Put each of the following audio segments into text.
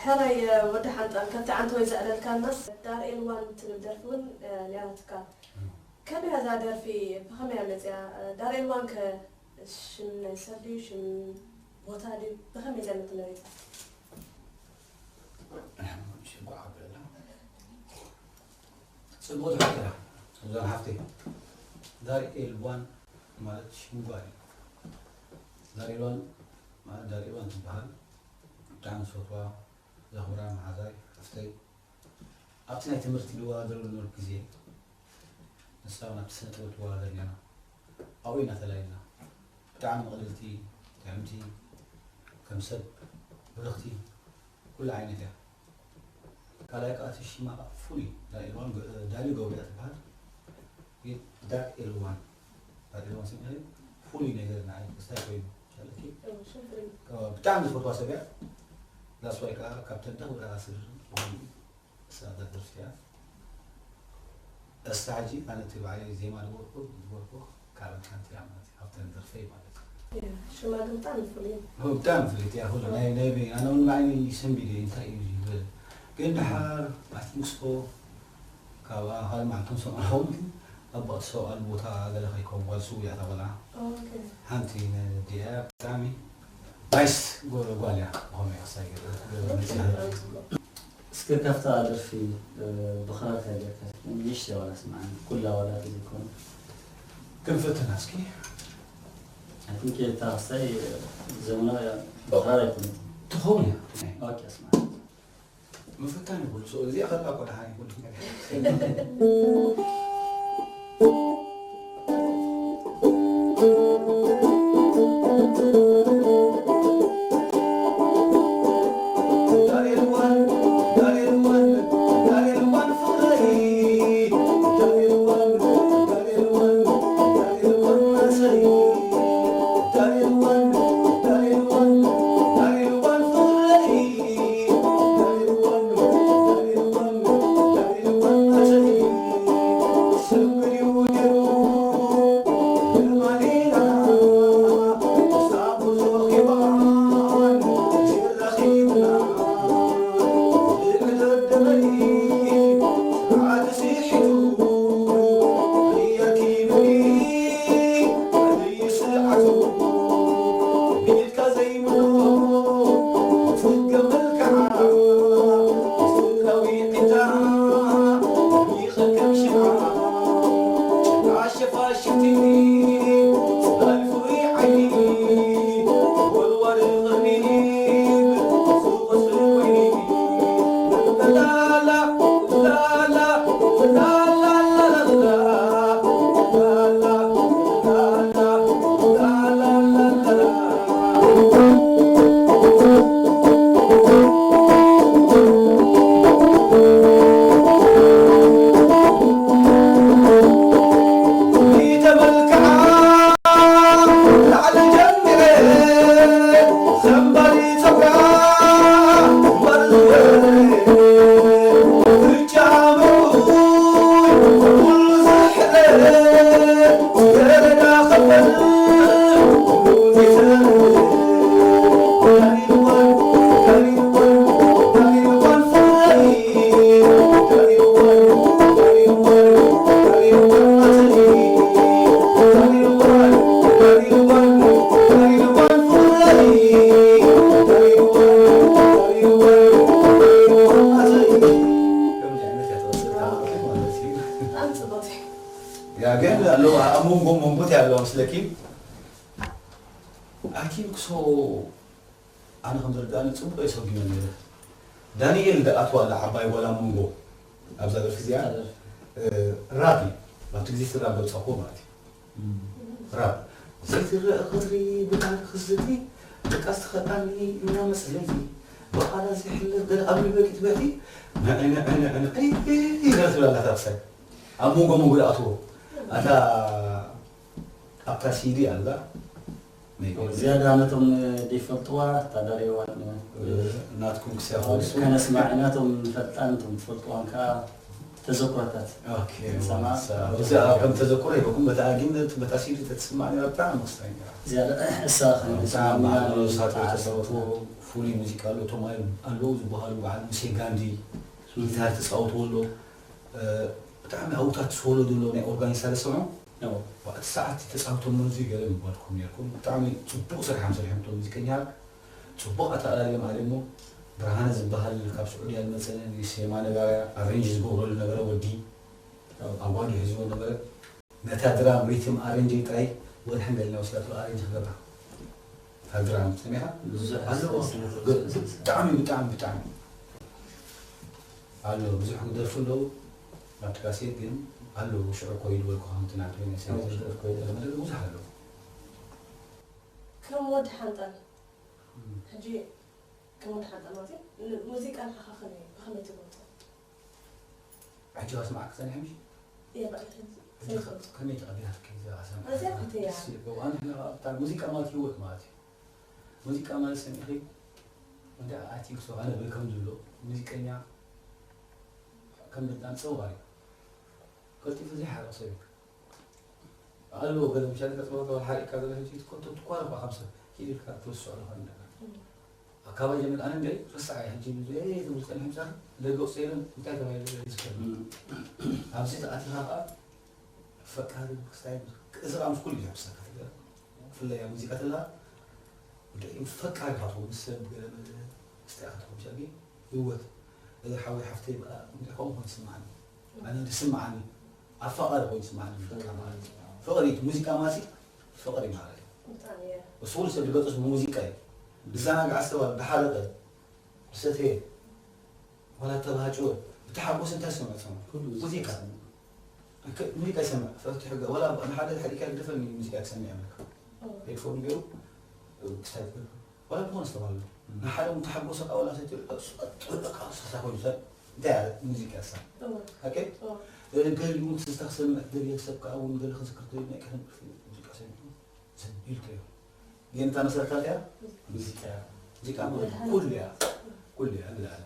ካልኣይ ወዲ ሓንጣል ካብቲ ዓንተወይ ዘዕለልካናስ ዳር ኤልዋን ትብል ደርፊ እውን ነራትካ። ከመይ እያ እዛ ደርፊ? ብኸመይ እያ መፅያ? ዳር ኤልዋን ከ ሽም ናይ ሰብ ድዩ ሽም ቦታ ድዩ? ብኸመይ እያ መተመሪፃ? ጽቡቕ ትሕትራ እዛ ሓፍተይ። ዳር ኤልዋን ማለት ሽም ጓል እዩ። ዳር ኤልዋን ማለት ዳር ኤልዋን ትበሃል። ብጣዕሚ ዝፈትዋ ዘኽብራ መሓዛይ ሓፍተይ ኣብቲ ናይ ትምህርቲ ንወዳደረሉ ነበርኩ ግዜ ንሳ እውን ኣብቲ ስነ ጥበብ ትወዳደር ነይራ። ኣብኡ ኢና ተላሊና። ብጣዕሚ ምቕልልቲ፣ ጥዕምቲ፣ ከም ሰብ ብርኽቲ፣ ኩሉ ዓይነት እያ። ካልኣይ ከኣ እቲ ሽማ ከኣ ፍሉይ፣ ዳልዋን ዳሊ ገብሩ እያ ትበሃል። ግን ዳር ኤልዋን፣ ዳር ኤልዋን ስምዒ ፍሉይ ነገር ንዓይ ክስታይ ኮይኑ ሻለኪ። ብጣዕሚ ዝፈትዋ ሰብ እያ። ዳስዋይ ከኣ ካብተን ደኽብራ ስር ዝኾኑ እሳ እዛ ደርፊ እያ። እስታ ሕጂ ኣነ እቲ ባዕለይ ዜማ ዝገበርኩ ዝገበርኩ ካብን ሓንቲ እያ ማለት እዩ። ካብተን ደርፈይ ማለት እዩ። ሽማ ግን ብጣዕሚ ፍሉይ እዩ። ብጣዕሚ ፍልይቲ እያ። ኩሉ ናይ ናይ በይ ኣነ እውን ንዓይ ይስምቢድ እየ እንታይ እዩ ዝብል ግን ደሓር ኣትሚስኮ ካብኣ ካልእ መዓልቶም ሰምዓ ኸውን ግን ኣቦ እቲ ሰብኣል ቦታ ገለ ከይከውን ጓል ስው እያ እታ ቆልዓ ሓንቲ ነዲኣ እያ ብጣዕሚ ናይስ ጓል እያ ብኸመይ ክሳይ ገለ እስከ ካብታ ደርፊ ብኽራር እንታይ ጌርካ ንእሽተይ ዋላ ስምዓኒ ኩላ ዋላ ተዘይኮነ ክንፍትና እስኪ I think እታ ክሳይ ዘመናዊ ብኽራር ኣይኮነት ትኸውን እያ ኦኬ ስምዓኒ ምፍታን ይኹን ሰው እዚኣ ከላ እኮ ደሓን ይኹን ብጣዕሚ ጽቡቕ እዩ። ያ ግን ኣለዋ ኣብ መንጎ መንጎት ያለዋ ምስለኪ I think so ኣነ ከም ዝርዳእኒ ጽቡቕ እየ ሰጒመ ነይረ ዳንኤል ደኣትዋ ኣላ ዓባይ ጓል ኣብ መንጎ ኣብዛ ደርፊ እዚኣ ራፕ እዩ ኣብቲ ግዜ እቲ ራፕ ገብጻ ኮ ማለት እዩ ራፕ ዘይትረአ ክሪ ብጣዕሚ ክዝቲ ደቃስ ትኸዳኒ እና መስለኒ ብቓላ ዘይሕለፍ ገለ ኣብ ልበቂ ትበቲ ንዕንዕንዕንዒ ገለ ትብል ኣላ ታብሳይ ኣብ መንጎ መንጎ ይኣትዎ ኣታ ኣብታ ሲዲ ኣላ ዝያዳ ነቶም ዘይፈልጥዋ ታዳሪዋን ናትኩም ክሳብ ከነስማዕ ኢና እቶም ንፈልጣን እቶም ትፈልጥዋን ከዓ ተዘክሮታት ኦኬ ሰማ- እዛ ከም ተዘክሮ ይበኩም በታ ግን በታ ሲዲ ተትስማኒ በጣም መስተኛ ዝያዳ እሳ በጣም ማዕረሳት ተሰውቶ ፍሉይ ሙዚቃ ኣሎ እቶም ኣለዉ ዝበሃሉ በዓል ሙሴ ጋንዲ ጊታር ተፃወትዎ ኣሎ ብጣዕሚ ኣውታት ሶሎ ዘሎ ናይ ኦርጋኒስታ ዝሰምዖ እቲ ሰዓት ተፃውቶም መንዙ ገለ ምባልኩም ነርኩም ብጣዕሚ ፅቡቅ ስራሕ ሰሪሖም እቶም ሙዚቀኛ ፅቡቅ ኣተኣላልዮም ኣለ እሞ ብርሃነ ዝበሃል ካብ ስዑድያ ዝመፀ ዜማ ነጋርያ ኣሬንጅ ዝገብረሉ ነበረ ወዲ ኣጓዱ ሒዝዎ ነበረ ነታ ድራም ሪትም ኣሬንጅ ጥራይ ወድሐን ገልና ወሲዳቶ ኣሬንጅ ክገብራ እታ ድራም ሰሚዕካ ብዙሕ ኣለዎ ብጣዕሚ ብጣዕሚ ብጣዕሚ ኣሎ ብዙሕ ክደርፉ ኣለዉ ናብቲ ካሴት ግን ኣለዉ ሽዑ እኮ ይድበልኩ ከምቲ ናብቲ ናይ ሰሚዕካ ሽዑ እኮ ይድበል ብዙሕ ኣለዉ ከም ወዲ ሓንጣል ሕጂ ከም ወዲ ሓንጣል ማለት እዩ ሙዚቃ ንዓኻ ከመይ ብኸመይ ትገልፆ ሕጂ ኣስማዕካ ሰኒሐ ምሽ እየ ባዕልተን ከመይ ተቐቢላትኪ እዛ ኣሰምዓ ኣዝያ ፈትያ ሙዚቃ ማለት ህይወት ማለት እዩ ሙዚቃ ማለት ሰሚዕኺ እንደ I think so ኣነ ብል ከም ዝብሎ ሙዚቀኛ ከም በጣም ፀዋር እዩ ቀልጢፉ ዘይሓርቕ ሰብ እዩ ኣለዎ ገለ ምሻ ገለ ፅባቀ ሓሪቕካ ዘሎ ሕጂ ትኮቶ ትኳረኳ ካብ ሰብ ሂድ ኢልካ ትወስዖ ዝኾነ ነገር ኣካባቢ ጀምር ኣነ እንደ ረሳዕ ሕጂ ብዙ ትብል ፀኒሑ ምሳኻ ለገው ሰይለን እንታይ ተባሂሉ ዝከድ ኣብዚ ተኣቲኻ ከዓ ፈቃሪ ክስታይ እዚ ከዓ ምስ ኩሉ ይሕብሰካ ትገር ብፍላይ ኣብ ሙዚቃ ተላ ፈቃሪ ካትኩም ምስ ሰብ ገለ መለ ስታይ ካትኩም ሸጊ ህይወት እዚ ሓወይ ሓፍተይ በቃ ከምኡ ኮይኑ ይስምዓኒ ኣነ ዝስምዓኒ ኣፋቃሪ ኮይኑ ይስምዓኒ ሙዚቃ ማለት እዩ ፍቅሪ ሙዚቃ ማለት ፍቅሪ ማለት እዩ ብጣዕሚ እየ እሱ ኩሉ ሰብ ዝገፅስ ብሙዚቃ እዩ ዝዘናግዓ ሰባት ዝሓረቀ ዝሰተየ ዋላ ተባሃጭወ ብተሓጎስ እንታይ ዝሰምዕ ሰምዕ ሙዚቃ ሙዚቃ ይሰምዕ ፈትሑ ዋላ ንሓደ ሓዲካ ግደፈኒ ሙዚቃ ክሰምዕ ይብለካ ሄድፎን ገይሩ ክስታይ ትገብር ዋላ ብኾነ ዝተባህሉ ንሓደ ተሓጎሰ ቃ ዋላ ሰትዩ ጥበቃ ስታ ኮይኑ ሰብ እንታይ ኣለ ሙዚቃ ይሰምዕ ሓቀይ ገሊኡ ትዝታ ክሰምዕ ትደልየ ሰብ ከዓ እውን ገለ ክዝክር ትደልዩ ናይ ቀደም ሙዚቃ ሰሚዑ ዝብል ትሪኦ ግን እታ መሰረታዊት እያ ሙዚቃ እያ ሙዚቃ ማለት ኩሉ እያ ኩሉ እያ ንላለ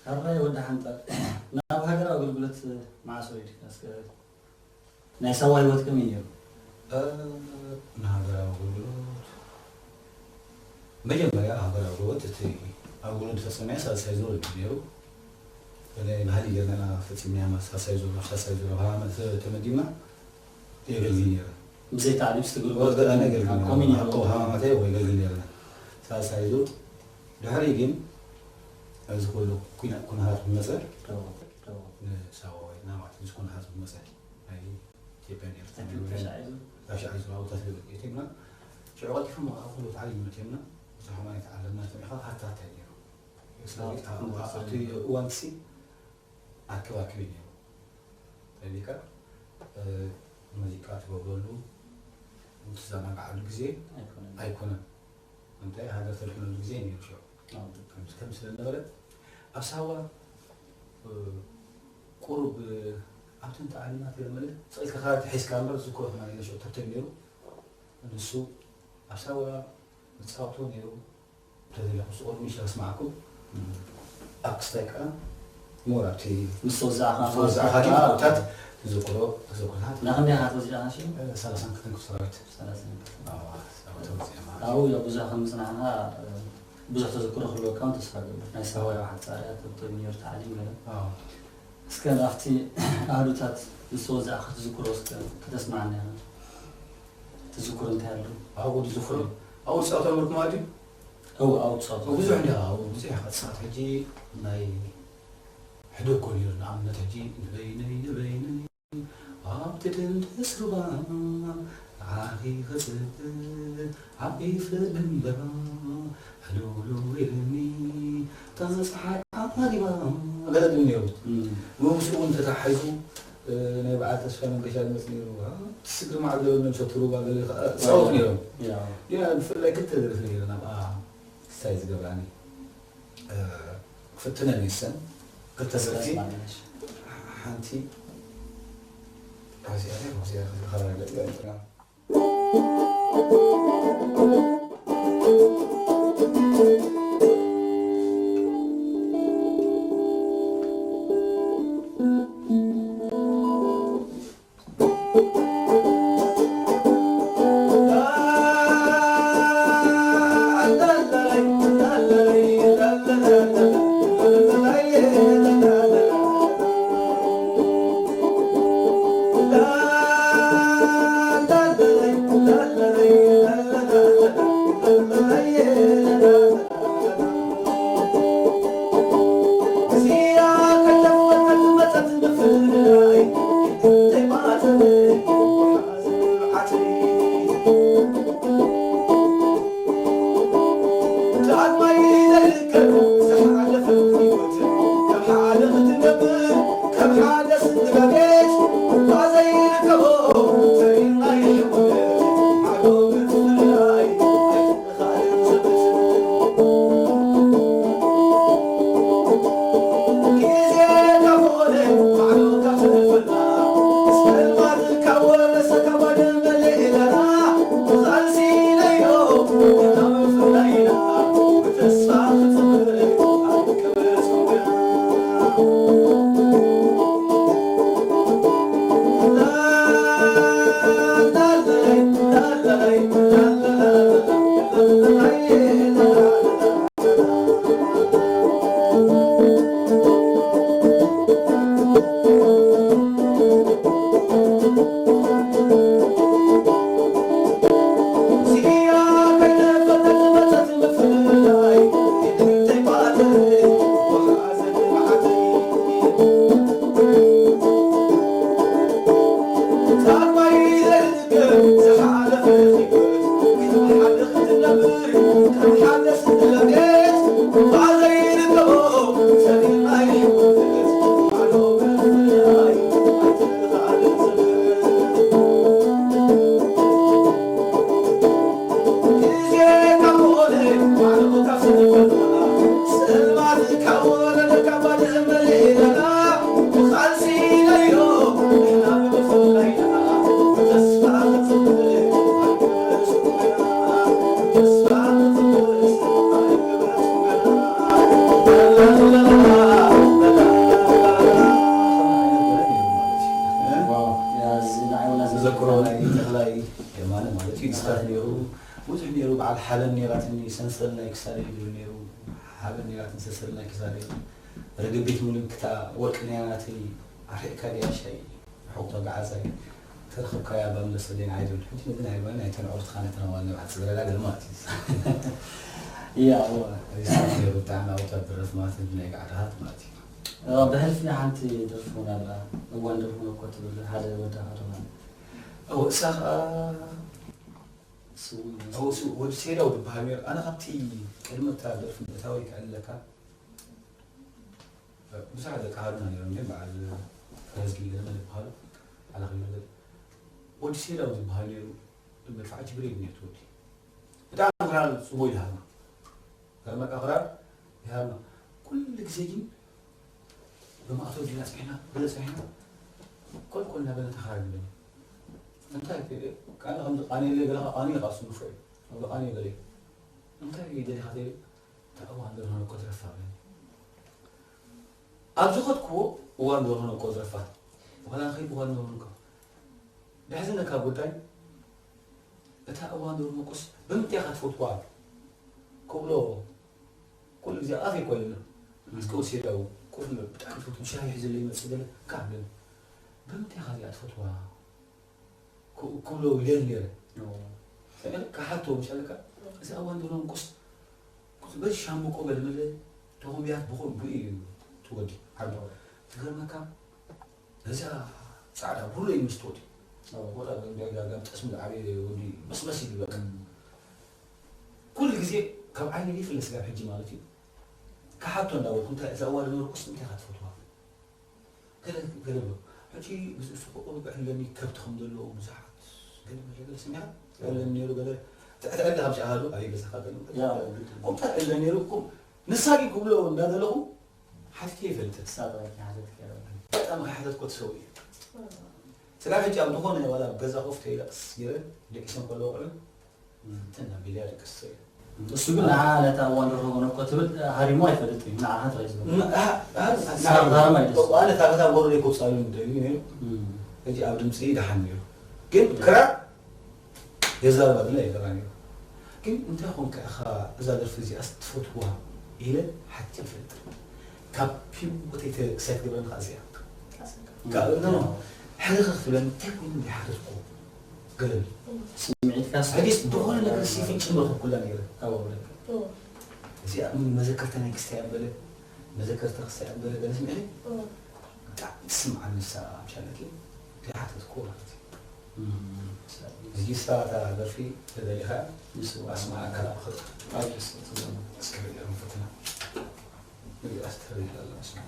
ሕራይ ወዲ ሓንጣል ናብ ሃገራዊ ኣገልግሎት መዓስ ወሪድካ እስከ ናይ ሳዋ ህይወት ከመይ ነይሩ ንሃገራዊ ኣገልግሎት መጀመርያ ሃገራዊ ኣገልግሎት እቲ ኣገልግሎት ዝፈፀመያ ሳልሳይ ዙር እዩ ነይሩ ናይ ባህሊ ጌርና ኢና ፈፂምናያ ማለት ሳልሳይ ዙር ሳልሳይ ዙር ሃ ተመዲብና የገልግል ነይረ ብዘይ ታዕሊም ስትግልጎ ወገዳና ኮሚኒ የገልግል ሃማማተይ ወይ የገልግል ነይርና ሳልሳይ ዙር ድሕሪ ግን እዚ ኩሉ ኩናት ኩናት መፀ ንሳዋ ወሪድና ማለት እዚ ኩናት መፀ ናይ ኢትዮጵያ ኤርትራ ተሻዒዙ ታሻዒ ዝባውታት ኢትዮጵና ሽዑ ቀልጢፎም ኣብ ኩሉ ተዓሊም መፅዮምና ብዙሕ ማለት ኣለና ተሚኻ ሃታታይ ነይሩ ስለዚ ኣብቲ እዋን ሲ ኣክብ ኣክብ እዩ ነይሩ ተቢካ ሙዚቃ ትገብረሉ ትዘናግዓሉ ግዜ ኣይኮነን እንታይ ሃገር ተድሕነሉ ግዜ ነይሩ ሽዑ ከም ስለነበረ ኣብ ሳዋ ቁሩብ ኣብተን ተዓሊማት ገለ መለ ስቕ ኢልካ ከባቢ ተሒዝካ እምበር ዝዝክሮ ከማን የለ ሽዑ ተብተብ ነይሩ ንሱ ኣብ ሳዋ ዝፃወቶ ነይሩ ተደሊኹ ስቑር ምሽ ኣስማዕኩም ኣብ ክስታይ ከዓ ሞር ኣብቲ ምስ ተወዛዕኻ ተወዛዕኻ ግን ኣብታት ዝዝክሮ ዝዝክሮታት ናክንደይ ኢኻ ተወዚዕኻ ሽዑ ሰላሳን ክልተን ክፍለ ሰራዊት ሰላሳ ተወዚዕና ካብኡ ያው ብዙሕ ከም ምፅናሕና ብዙሕ ተዘክሮ ክህልወካ እውን ተስፋ ገብር ናይ ሳዋ ያው ሓፃር እያ ተብቶ ሚኒዮር ተዓሊም ገለ እስከ ኣብቲ ኣህዱታት ምስ ተወዛዕኻ ትዝክሮ እስከ ከተስማዓና ኢኻ ትዝክሮ እንታይ ኣሎ ኣብኡ ዝዝክሮ ኣብኡ ዝፃወት ነበርኩ ማለት እዩ እው ኣብኡ ትፃወት ብዙሕ እንዲ ኣብኡ ብዙሕ ኢኻ ትፃወት ሕጂ ናይ ሕደ እኮ ነይሩ ንኣብነት ሕጂ ንበይነይ ንበይነይ ኣብቲ ድንድስ ሩባ ንዓኺ ክፅበ ዓቢ ፍልሚ እምበባ ሕልውልው ኢልኒ እታ ፀሓይ ዓሪባ ገለ ድብል ነይሩ ብምስኡ እውን ተታሓሒዙ ናይ በዓል ተስፋ መንገሻ ዝመፅ ነይሩ ስግሪ ማዕበል ገለ ነምሰ ትሩባ ገለ ከዓ ዝፃወቱ ነይሮም ያው ግን ብፍላይ ክልተ ደርፊ ነይረን ኣብኣ ክስታይ ዝገብራኒ ክፍትነን ይሰን ክልተ ደርፊ ሓንቲ ዚኣ ዚኣ ዝኸራለ ኣብ ማይ ዘይርከብ ዝሓለፈ ህይወት፣ ከም ሓደ ክትነብር፣ ከም ሓደ ስድራ ቤት፣ እኳ ዘይርከቦ ሰሪርናዮ ህይወት፣ ማዕዶ ምፍላይ ኣይተኻእልን ዘበት። ግዜ ካብ ኾነ ማዕዶ ካብ ተደፈና፣ ጸልማት ካብ ወረሰ ካብ ባድመ ልዒላና፣ ብቓልሲ ነዮ ተዘክሮ ናይ ተኽላይ የማነ ማለት እዩ። ንስኻት ነይሩ፣ ብዙሕ ነይሩ። በዓል ሓለም ነይራትኒ፣ ሰንሰል ናይ ክሳደይ ይብል ነይሩ። ሓበን ነይራትኒ፣ ሰንሰል ናይ ክሳደይ። ርግቢት ምልክታ ወርቂ ነይራትኒ። ኣርሒቕካ ድያ ሻይ? ርሑቕ ተጓዓዛይ። ተረኸብካያ እባ ምለሰለይ ንዓይ ትብል። ሕጂ ነዚ ናይ ባኒ ኣይተን ኣዕሩኽትኻ ነተን ኣዋልድ ንብዓት ስድራዳ ገለ ማለት እዩ። እያ፣ እወ። እዚ ስራሕ ነይሩ ብጣዕሚ ኣውታ ብረፍ ማለት እዩ፣ ናይ ጋዕዳሃት ማለት እዩ። እወ፣ ብሕልፊ ሓንቲ ደርፊ እውን ኣላ። እዋን ደርፊ እኮ ትብል ሓደ ወዳኻ ዶ ማለት። እወ፣ እሳ ኸኣ ስውእ ይመስል። እወ፣ ስውእ ወዲ ሴዳው ዝበሃል ነይሩ። ኣነ ካብቲ ቅድሚ እታ ደርፊ ምእታወይ ከዕልለካ፣ ብዙሓት ደቂ ሃሩና ነይሮም፣ ግን በዓል ፈረዝጊ ገለ ዝበሃሉ፣ ዓላኺ ገለ፣ ወዲ ሴዳው ዝበሃል ነይሩ፣ መድፍዓቲ ብሬን ነይሩ እቲ ወዲ። ብጣዕሚ ክራር ጽቡቕ ይሃርማ። ገርመካ ክራር ይሃርማ። ኩሉ ግዜ ግን ብማእተው ዲና ጸኒሕና፣ ገለ ጸኒሕና፣ ኮልኮል እናበለ ተኻርጅ ኣለኒ። እንታይ እቲ፣ ቃና ከም ዝቃንየለይ ገለ ቃንየ ቃሱ ንፉዕ እዩ። ኣብ ቃንየ ገለ እዩ። እንታይ ደሊኻ ትብል? እታ እዋን ደርሆ ነቆ ትረፋ በለኒ። ኣብ ዝኸድክዎ እዋን ደርሆ ነቆ ትረፋ። ዋላ ንኸይድ እዋን ደርሆ ነቆ። ደሕዝነካ ጉዳይ፣ እታ እዋን ደርሆ ነቆስ ብምንታይ ኢኻ ትፈትዋ? ክብሎ ኩሉ ግዜ ኣፍ ይኮይኑ። እስከ ወሲዳው፣ ቁፍ ንብል፣ ብጣዕሚ ትፈትዎ፣ ሻሂ ሒዘለይ ይመጽእ ገለ፣ ካብ በለኒ። ብምንታይ ኢኻ እዚኣ ትፈትዋ? ክ-፣ ክብሎ ይደሊ ነይረ። ኦ። ክሓቶ፣ ምሻለካ፣ እዚ ኣዋን ድሮን ቁስ፣ ቁስ በዚ ሻምብቆ ገለ መለ፣ ተኾምብያት ብኾ-፣ ብኡ እዩ ትወዲ፣ ዓቢ። ትገርመካ፣ እዛ ጻዕዳ ብሩለይ ምስ ትወዲ። ኦ። ወላ ገምቢያ ጋር ጠስሚ ዝዓበየ ወዲ መስመስ ይብል በቃ። እም። ኩሉ ግዜ ካብ ዓይነይ ይፍለ ስጋብ ሕጂ ማለት እዩ። ክሓቶ እንዳበልኩ፣ እንታይ እዛ ኣዋን ድሮን ቁስ እንታይ ኢኻ ትፈትዋ? ገለ፣ ገለ ብሎ። ሕጂ ምስ እሱ ክቕሩብ ዕለኒ ከብቲ ከም ዘለዎ ብዙሓት ገለ መለ ገለ ስሚዓ። ዕለኒ ነይሩ ገለ ትዕትዕለ ካብ ሸሃዱ ኣበይ ገዛኻ ገለ ያ፣ ቁምታ ዕለ ነይሩ እኮ። ንሳ ግን ክብሎ እንዳደለኹ ሓቲተ ይፈልጥ። ንሳ ጥራይ ሓተት ከይረ። በጣም ከሓተት ኮ ትሰው እዩ። ስጋ ሕጂ ኣብ ዝኾነ ዋላ ኣብ ገዛ ኮፍ ተይለ ቀስ ገለ ደቂሰን ከለዎ ቆልዑ እንትን ኣቢለ ደቅስ እሱ ግን ንዓ ነታ እዋን ደርሆ ጎነኮ ትብል ሃሪሞ ኣይፈልጥ እዩ። ንዓኻ ጥራይ ዝብል። ን-፣ ኣ-፣ ኣ-፣ ሳብ ዛረም ኣይደስ። እኮ ኣነ ታበታ ወረደ ይኮ ጻሉ እንደዩ ነይሩ። እም። ሕጂ ኣብ ድምጺ ደሓን ነይሩ። ግን ክራር የዛረባ ድለ ይገራ ነይሩ። ግን እንታይ ኾንካ ኢኻ እዛ ደርፊ እዚኣስ ትፈትዋ ኢለ ሓቲተ ይፈልጥ። ካብ ህይወተይ ተ-፣ ሳይት ገብረኒ ኸዓ እዚኣ። ካብ እም። ሕርኽርኽ ትብለኒ እንታይ ኮይኑ እንዲሓተትኩ። ገለኒ። ስምዒትካ ሕጂስ ዝኾነ ነገር ሲ ፍንጭ መረኸብኩላ ነይረ። ኣዎ፣ ብለካ። እዚኣ ምን መዘከርታ ናይ ክስታይ ኣበለ፣ መዘከርታ ክስታይ ኣበለ ገለ ስምዒት እም። ብጣዕሚ ትስምዓኒ ንሳ ኣብ ቻነል ዘይሓተትኩ ማለት እዩ። እም። ሕጂ ንሳ እታ ደርፊ ተደሊኻ ንሱ ኣስማዓካ ኣብ ኸ-፣ ኣብ ደስ ትብለኒ። ኣስተሪ ኣላ ስማ።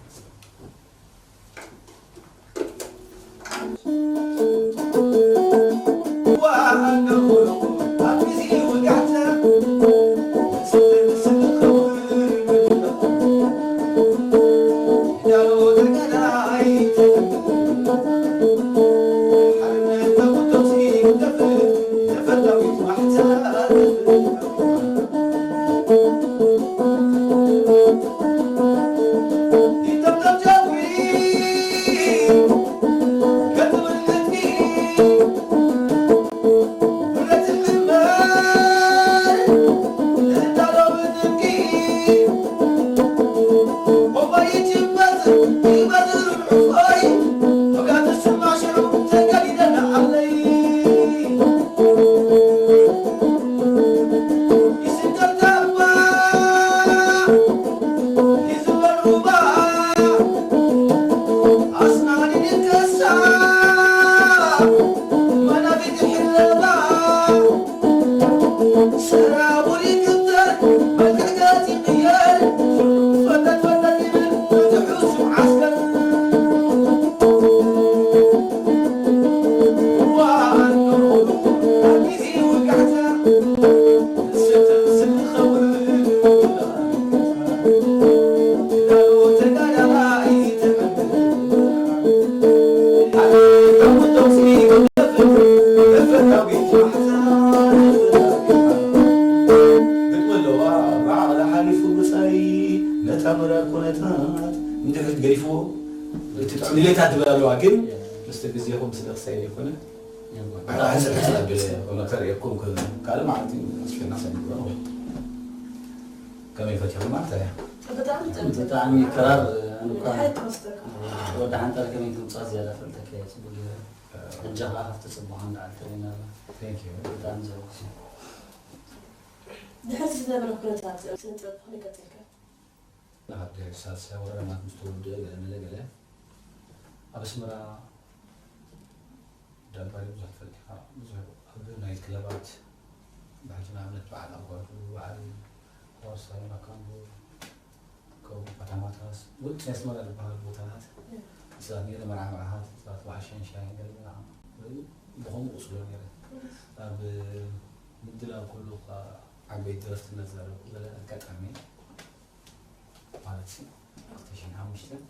ግጥሚ ኣለዋ፣ ብዓቕሊ ሓሊፉ ብጻይ ነታ መራር ኩነታት እንድሕር ገዲፍዎ፣ እቲ ጥዑም ድሌታት ትብል ኣለዋ፣ ግን ምስቲ ግዜኹም ስለ ክሳይ ዘይኮነ፣ ሕጽር ሕጽር ኣቢለ ከርእየኩም፣ ካልእ መዓልቲ ኣስፊሕና ክሳይ ንግብሮ። ከመይ ፈቲኹማ? እንታይ እያ? ብጣዕሚ ጥዕምቲ። ብጣዕሚ ክራር፣ እንኳን ሓይል ትወስደካ። ወዲ ሓንጣል ከመይ ትምጻእ ዝያዳ ፈልጠካ እየ፣ ጽቡቅ ገይረ። ሕጂ ከኣ ካብቲ ጽቡቕ ንላዕሊ ትርእየና ኣላ። Thank you። ብጣዕሚ ዘሐጉስ እዩ። ድሕሪ እቲ ዝነበረ ኩነታት ስነ ጥበብ ከመይ ቀጺልካ? ኣብ ድሕሪ ሳልሳይ ወረራ ምስ ተወድአ ገለ መለ ገለ ኣብ ኣስመራ ዳባሪ ብዙሕ ትፈልጥ ኢኻ። ብዙሕ ኣብ ናይ ክለባት፣ ብሕጂ ንኣብነት በዓል ኣጓዱ፣ በዓል ዋርሳይ፣ ማካምቦ፣ ከምኡ ፓታማታስ፣ ውልቂ ኣስመራ ዝበሃሉ ቦታታት፣ እያ። ሰባት ነይረ፣ መርዓ መርዓታት፣ ሰባት በዓል ሻንሻይን ገለ ገለ፣ ብኸምኡ ቅጽሎ ነይረ። ኣብ ምድላው ኩሉ እኳ ዓበይቲ ደረፍቲ እናዛረብኩ ገለ ኣጋጣሚ ማለት ሲ፣ ክልተ ሽሕን ሓሙሽተን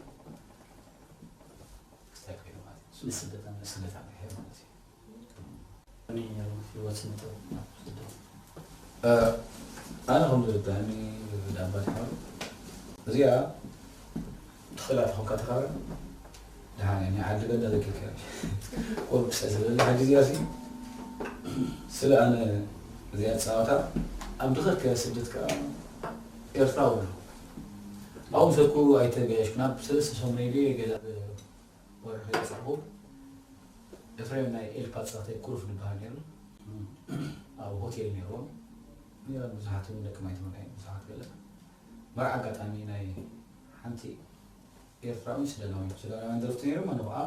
ክስታይ ኮይኑ ማለት እዩ። ንስደት ኣምሪሐ። ንስደት ኣምሪሐ ማለት እዩ። ከመይ ነይሩ ህይወት ስነ ጥበብ ኣብ ስደት? እ፣ ኣነ ከም ዝርድኣኒ ዳባ ድሓሩ እዚኣ ትኽእላ ተኾንካ ተኻረ ደሓን እያ። ናይ ዓዲ ገዳ ዘኪርካ እያ። ቁሩብ ክስዕስዕ ዝብል ሓጂ እዚኣ ሲ፣ ስለ ኣነ እዚኣ ጸዋታ ኣብ ድኸት ከ ስደት ከኣ ኤርትራዊ ኣሎ። ኣብኡ ምሰኩ ኣይተገየሽኩ ናብ ሰለስተ ሰሙን ኢለ ገዛ ወርሒ የጻኹ። ኤፍሬም ናይ ኤልፓ ጸዋታይ ኩሩፍ ዝበሃል ነይሩ። ኣብ ሆቴል ነይርዎም። ነይሮም ብዙሓት እውን ደቂ ማይ ተመርዓዮም ብዙሓት ገለ። መርዓ ኣጋጣሚ ናይ ሓንቲ ኤርትራዊ ሱዳናዊ፣ ሱዳናውያን ደረፍቲ ነይሮም፣ ኣነ ኸዓ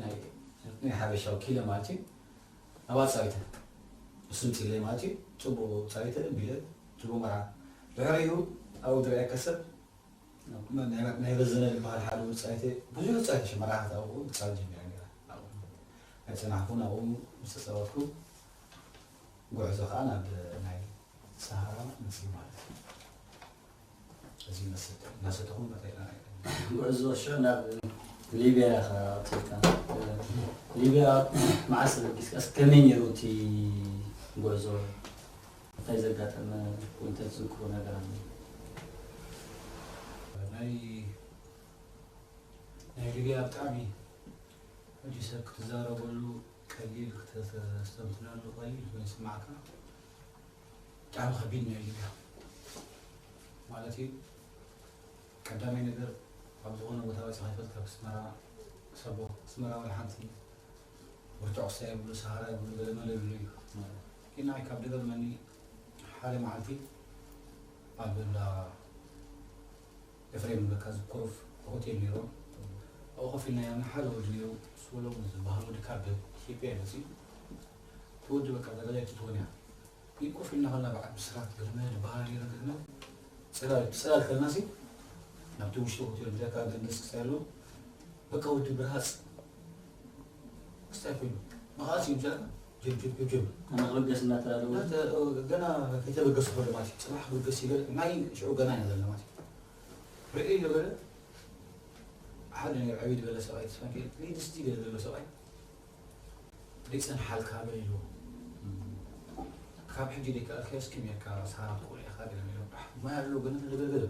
ናይ፣ ናይ ሓበሻዊ ኪለ ማለት እዩ። ኣብ ኣጻዊተ እሱ ምጽለይ ማለት እዩ። ጽቡቕ ጻዊተ ቢለ፣ ጽቡቕ መርዓ። ድሕሪኡ ኣብኡ ዝረኣየካ ሰብ፣ ናይ፣ ናይ ረዘነ ዝበሃል ሓደ ውጻኢተ፣ ብዙሕ ውጻኢተ ሸመራኻት ኣብኡ ክጻወት ጀሚራ ነይራ። ኣብኡ ኣይጸናሕኩን፣ ኣብኡ ምስ ተጻወትኩ፣ ጉዕዞ ኸኣ ናብ ናይ ሰሃራ መጺኡ ማለት እዩ። እዚ ይመስል። እናሰተኹም መጠና ጉዕዞ ሽዑ ናብ ሊብያ ኢኻ ኣቲካ። ሊብያ መዓስ ተበጊስካስ ከመይ ነይሩ እቲ ጉዕዞ? እንታይ ዘጋጠመ ወይ እንታይ ትዝክሮ ነገር ኣሎ? ናይ፣ ናይ ሊብያ ብጣዕሚ ሕጂ ሰብ ክትዛረበሉ ቀሊል፣ ክተ-፣ ክተስተንትነሉ ቀሊል ኮይኑ ይስማዓካ። ብጣዕሚ ከቢድ ናይ ሊብያ ማለት እዩ። ቀዳማይ ነገር ኣብ ዝኾነ ቦታ በጺኻ ይፈልጥ ካብ ኣስመራ ሰቦ ኣስመራ ወላ ሓንቲ ብርቱዕ ክስታይ የብሉ፣ ሰሃራ የብሉ፣ ገለ መለ የብሉ እዩ። ግን ንዓይ ካብ ደገርመኒ ሓደ መዓልቲ ኣብ እንዳ ኤፍሬም ዝብለካ ዝኮፍ ሆቴል ነይሮም። ኣብኡ ኮፍ ኢልና ኢና፣ ሓደ ወዲ ነይሩ፣ ሶሎሞን ዝበሃል ወዲ ካብ ኢትዮጵያ እዩ መፂኡ። እቲ ወዲ በቃ እዛ ገዛ ኣይትትወን እያ። ግን ኮፍ ኢልና ከለና በዓል ብስራት ገለመለ ዝበሃል ነይሩ፣ ገለመለ ፅላል፣ ፅላል ከለና ሲ ኣብቲ ውሽጢ ሆቴል ብዛዕባ ገንደስ ክስታይ ኣሎ። በቃ ወዲ ብርሃፅ ክስታይ ኮይኑ መኻስ እዩ ምሳሌ ጀብጀብ ጀብጀብ ኣነ ክበገስ እናተላለዎ ገና ከይተበገሱ ከሎ ማለት እዩ። ፅባሕ ክበገስ ይገለ ናይ ሽዑ ገና ኢና ዘለና ማለት እዩ። ርእየ ይገለ ሓደ ናይ ዕብድ ዝበለ ሰብኣይ ተስፋ ሚካኤል ሊድስቲ ገለ ዘሎ ሰብኣይ ዘይፀንሓልካ በል ኢልዎ። ካብ ሕጂ ደይከኣልካዮስ ከመይ ጌርካ ሰሃራ ክትኮሎ ኢኻ ገለ ኢሎም። ኣሕ፣ ማይ ኣሎ ገለ ገለ ገለ ገለ።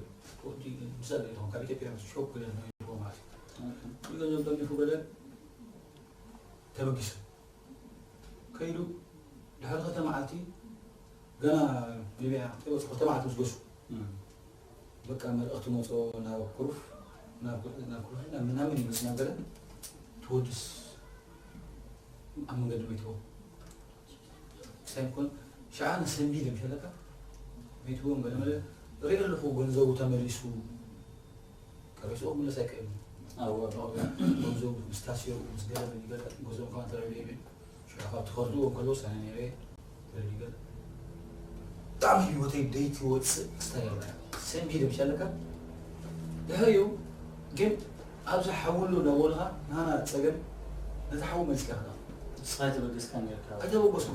ወዲ ምሳሌ ኢኹም ካብ ኢትዮጵያ ምስ ሾፕ ገለ ነው ኢልዎ ማለት እዩ። ኩሉ ገንዘብ ጠሚፉ ገለ ተበጊሱ። ከይዱ ድሕሪ ክልተ መዓልቲ ገና ሊብያ ከይወፁ ክልተ መዓልቲ ምስ ገሹ በቃ መልእኽቲ መፅኦ ናብ ኩሩፍ ናብ ኩሩፍ ናብ ምናምን ይመፅና ገለ ትወድስ ኣብ መንገዲ መይትዎ ክሳይ ኮን ሸዓ ንሰንቢድ ምሸለካ መይትዎም ገለ መለ ርኢ ኣለኹ ገንዘቡ ተመሊሱ ከረስኦ ክምለስ ኣይክእል ኣዎ ገንዘቡ ምስ ታሲሩ ምስ ገለ ይገለ ገንዘቡ ከማ ተረብየ ሽዑ ካብ ትኸርድዎ ከለዉ ሳነ ነይረ ተረዲገ ብጣዕሚ ህይወተይ ደይቲ ወፅእ ክስታይ ይረኣያ ሰንቢድ ምሸለካ ድሕሪኡ ግን ኣብዚ ሓውሉ እናበሉኻ ናና ፀገም ነቲ ሓው መሊስካ ክዳ ንስኻ ተበገስካ ነርካ ኣይተበገስኩ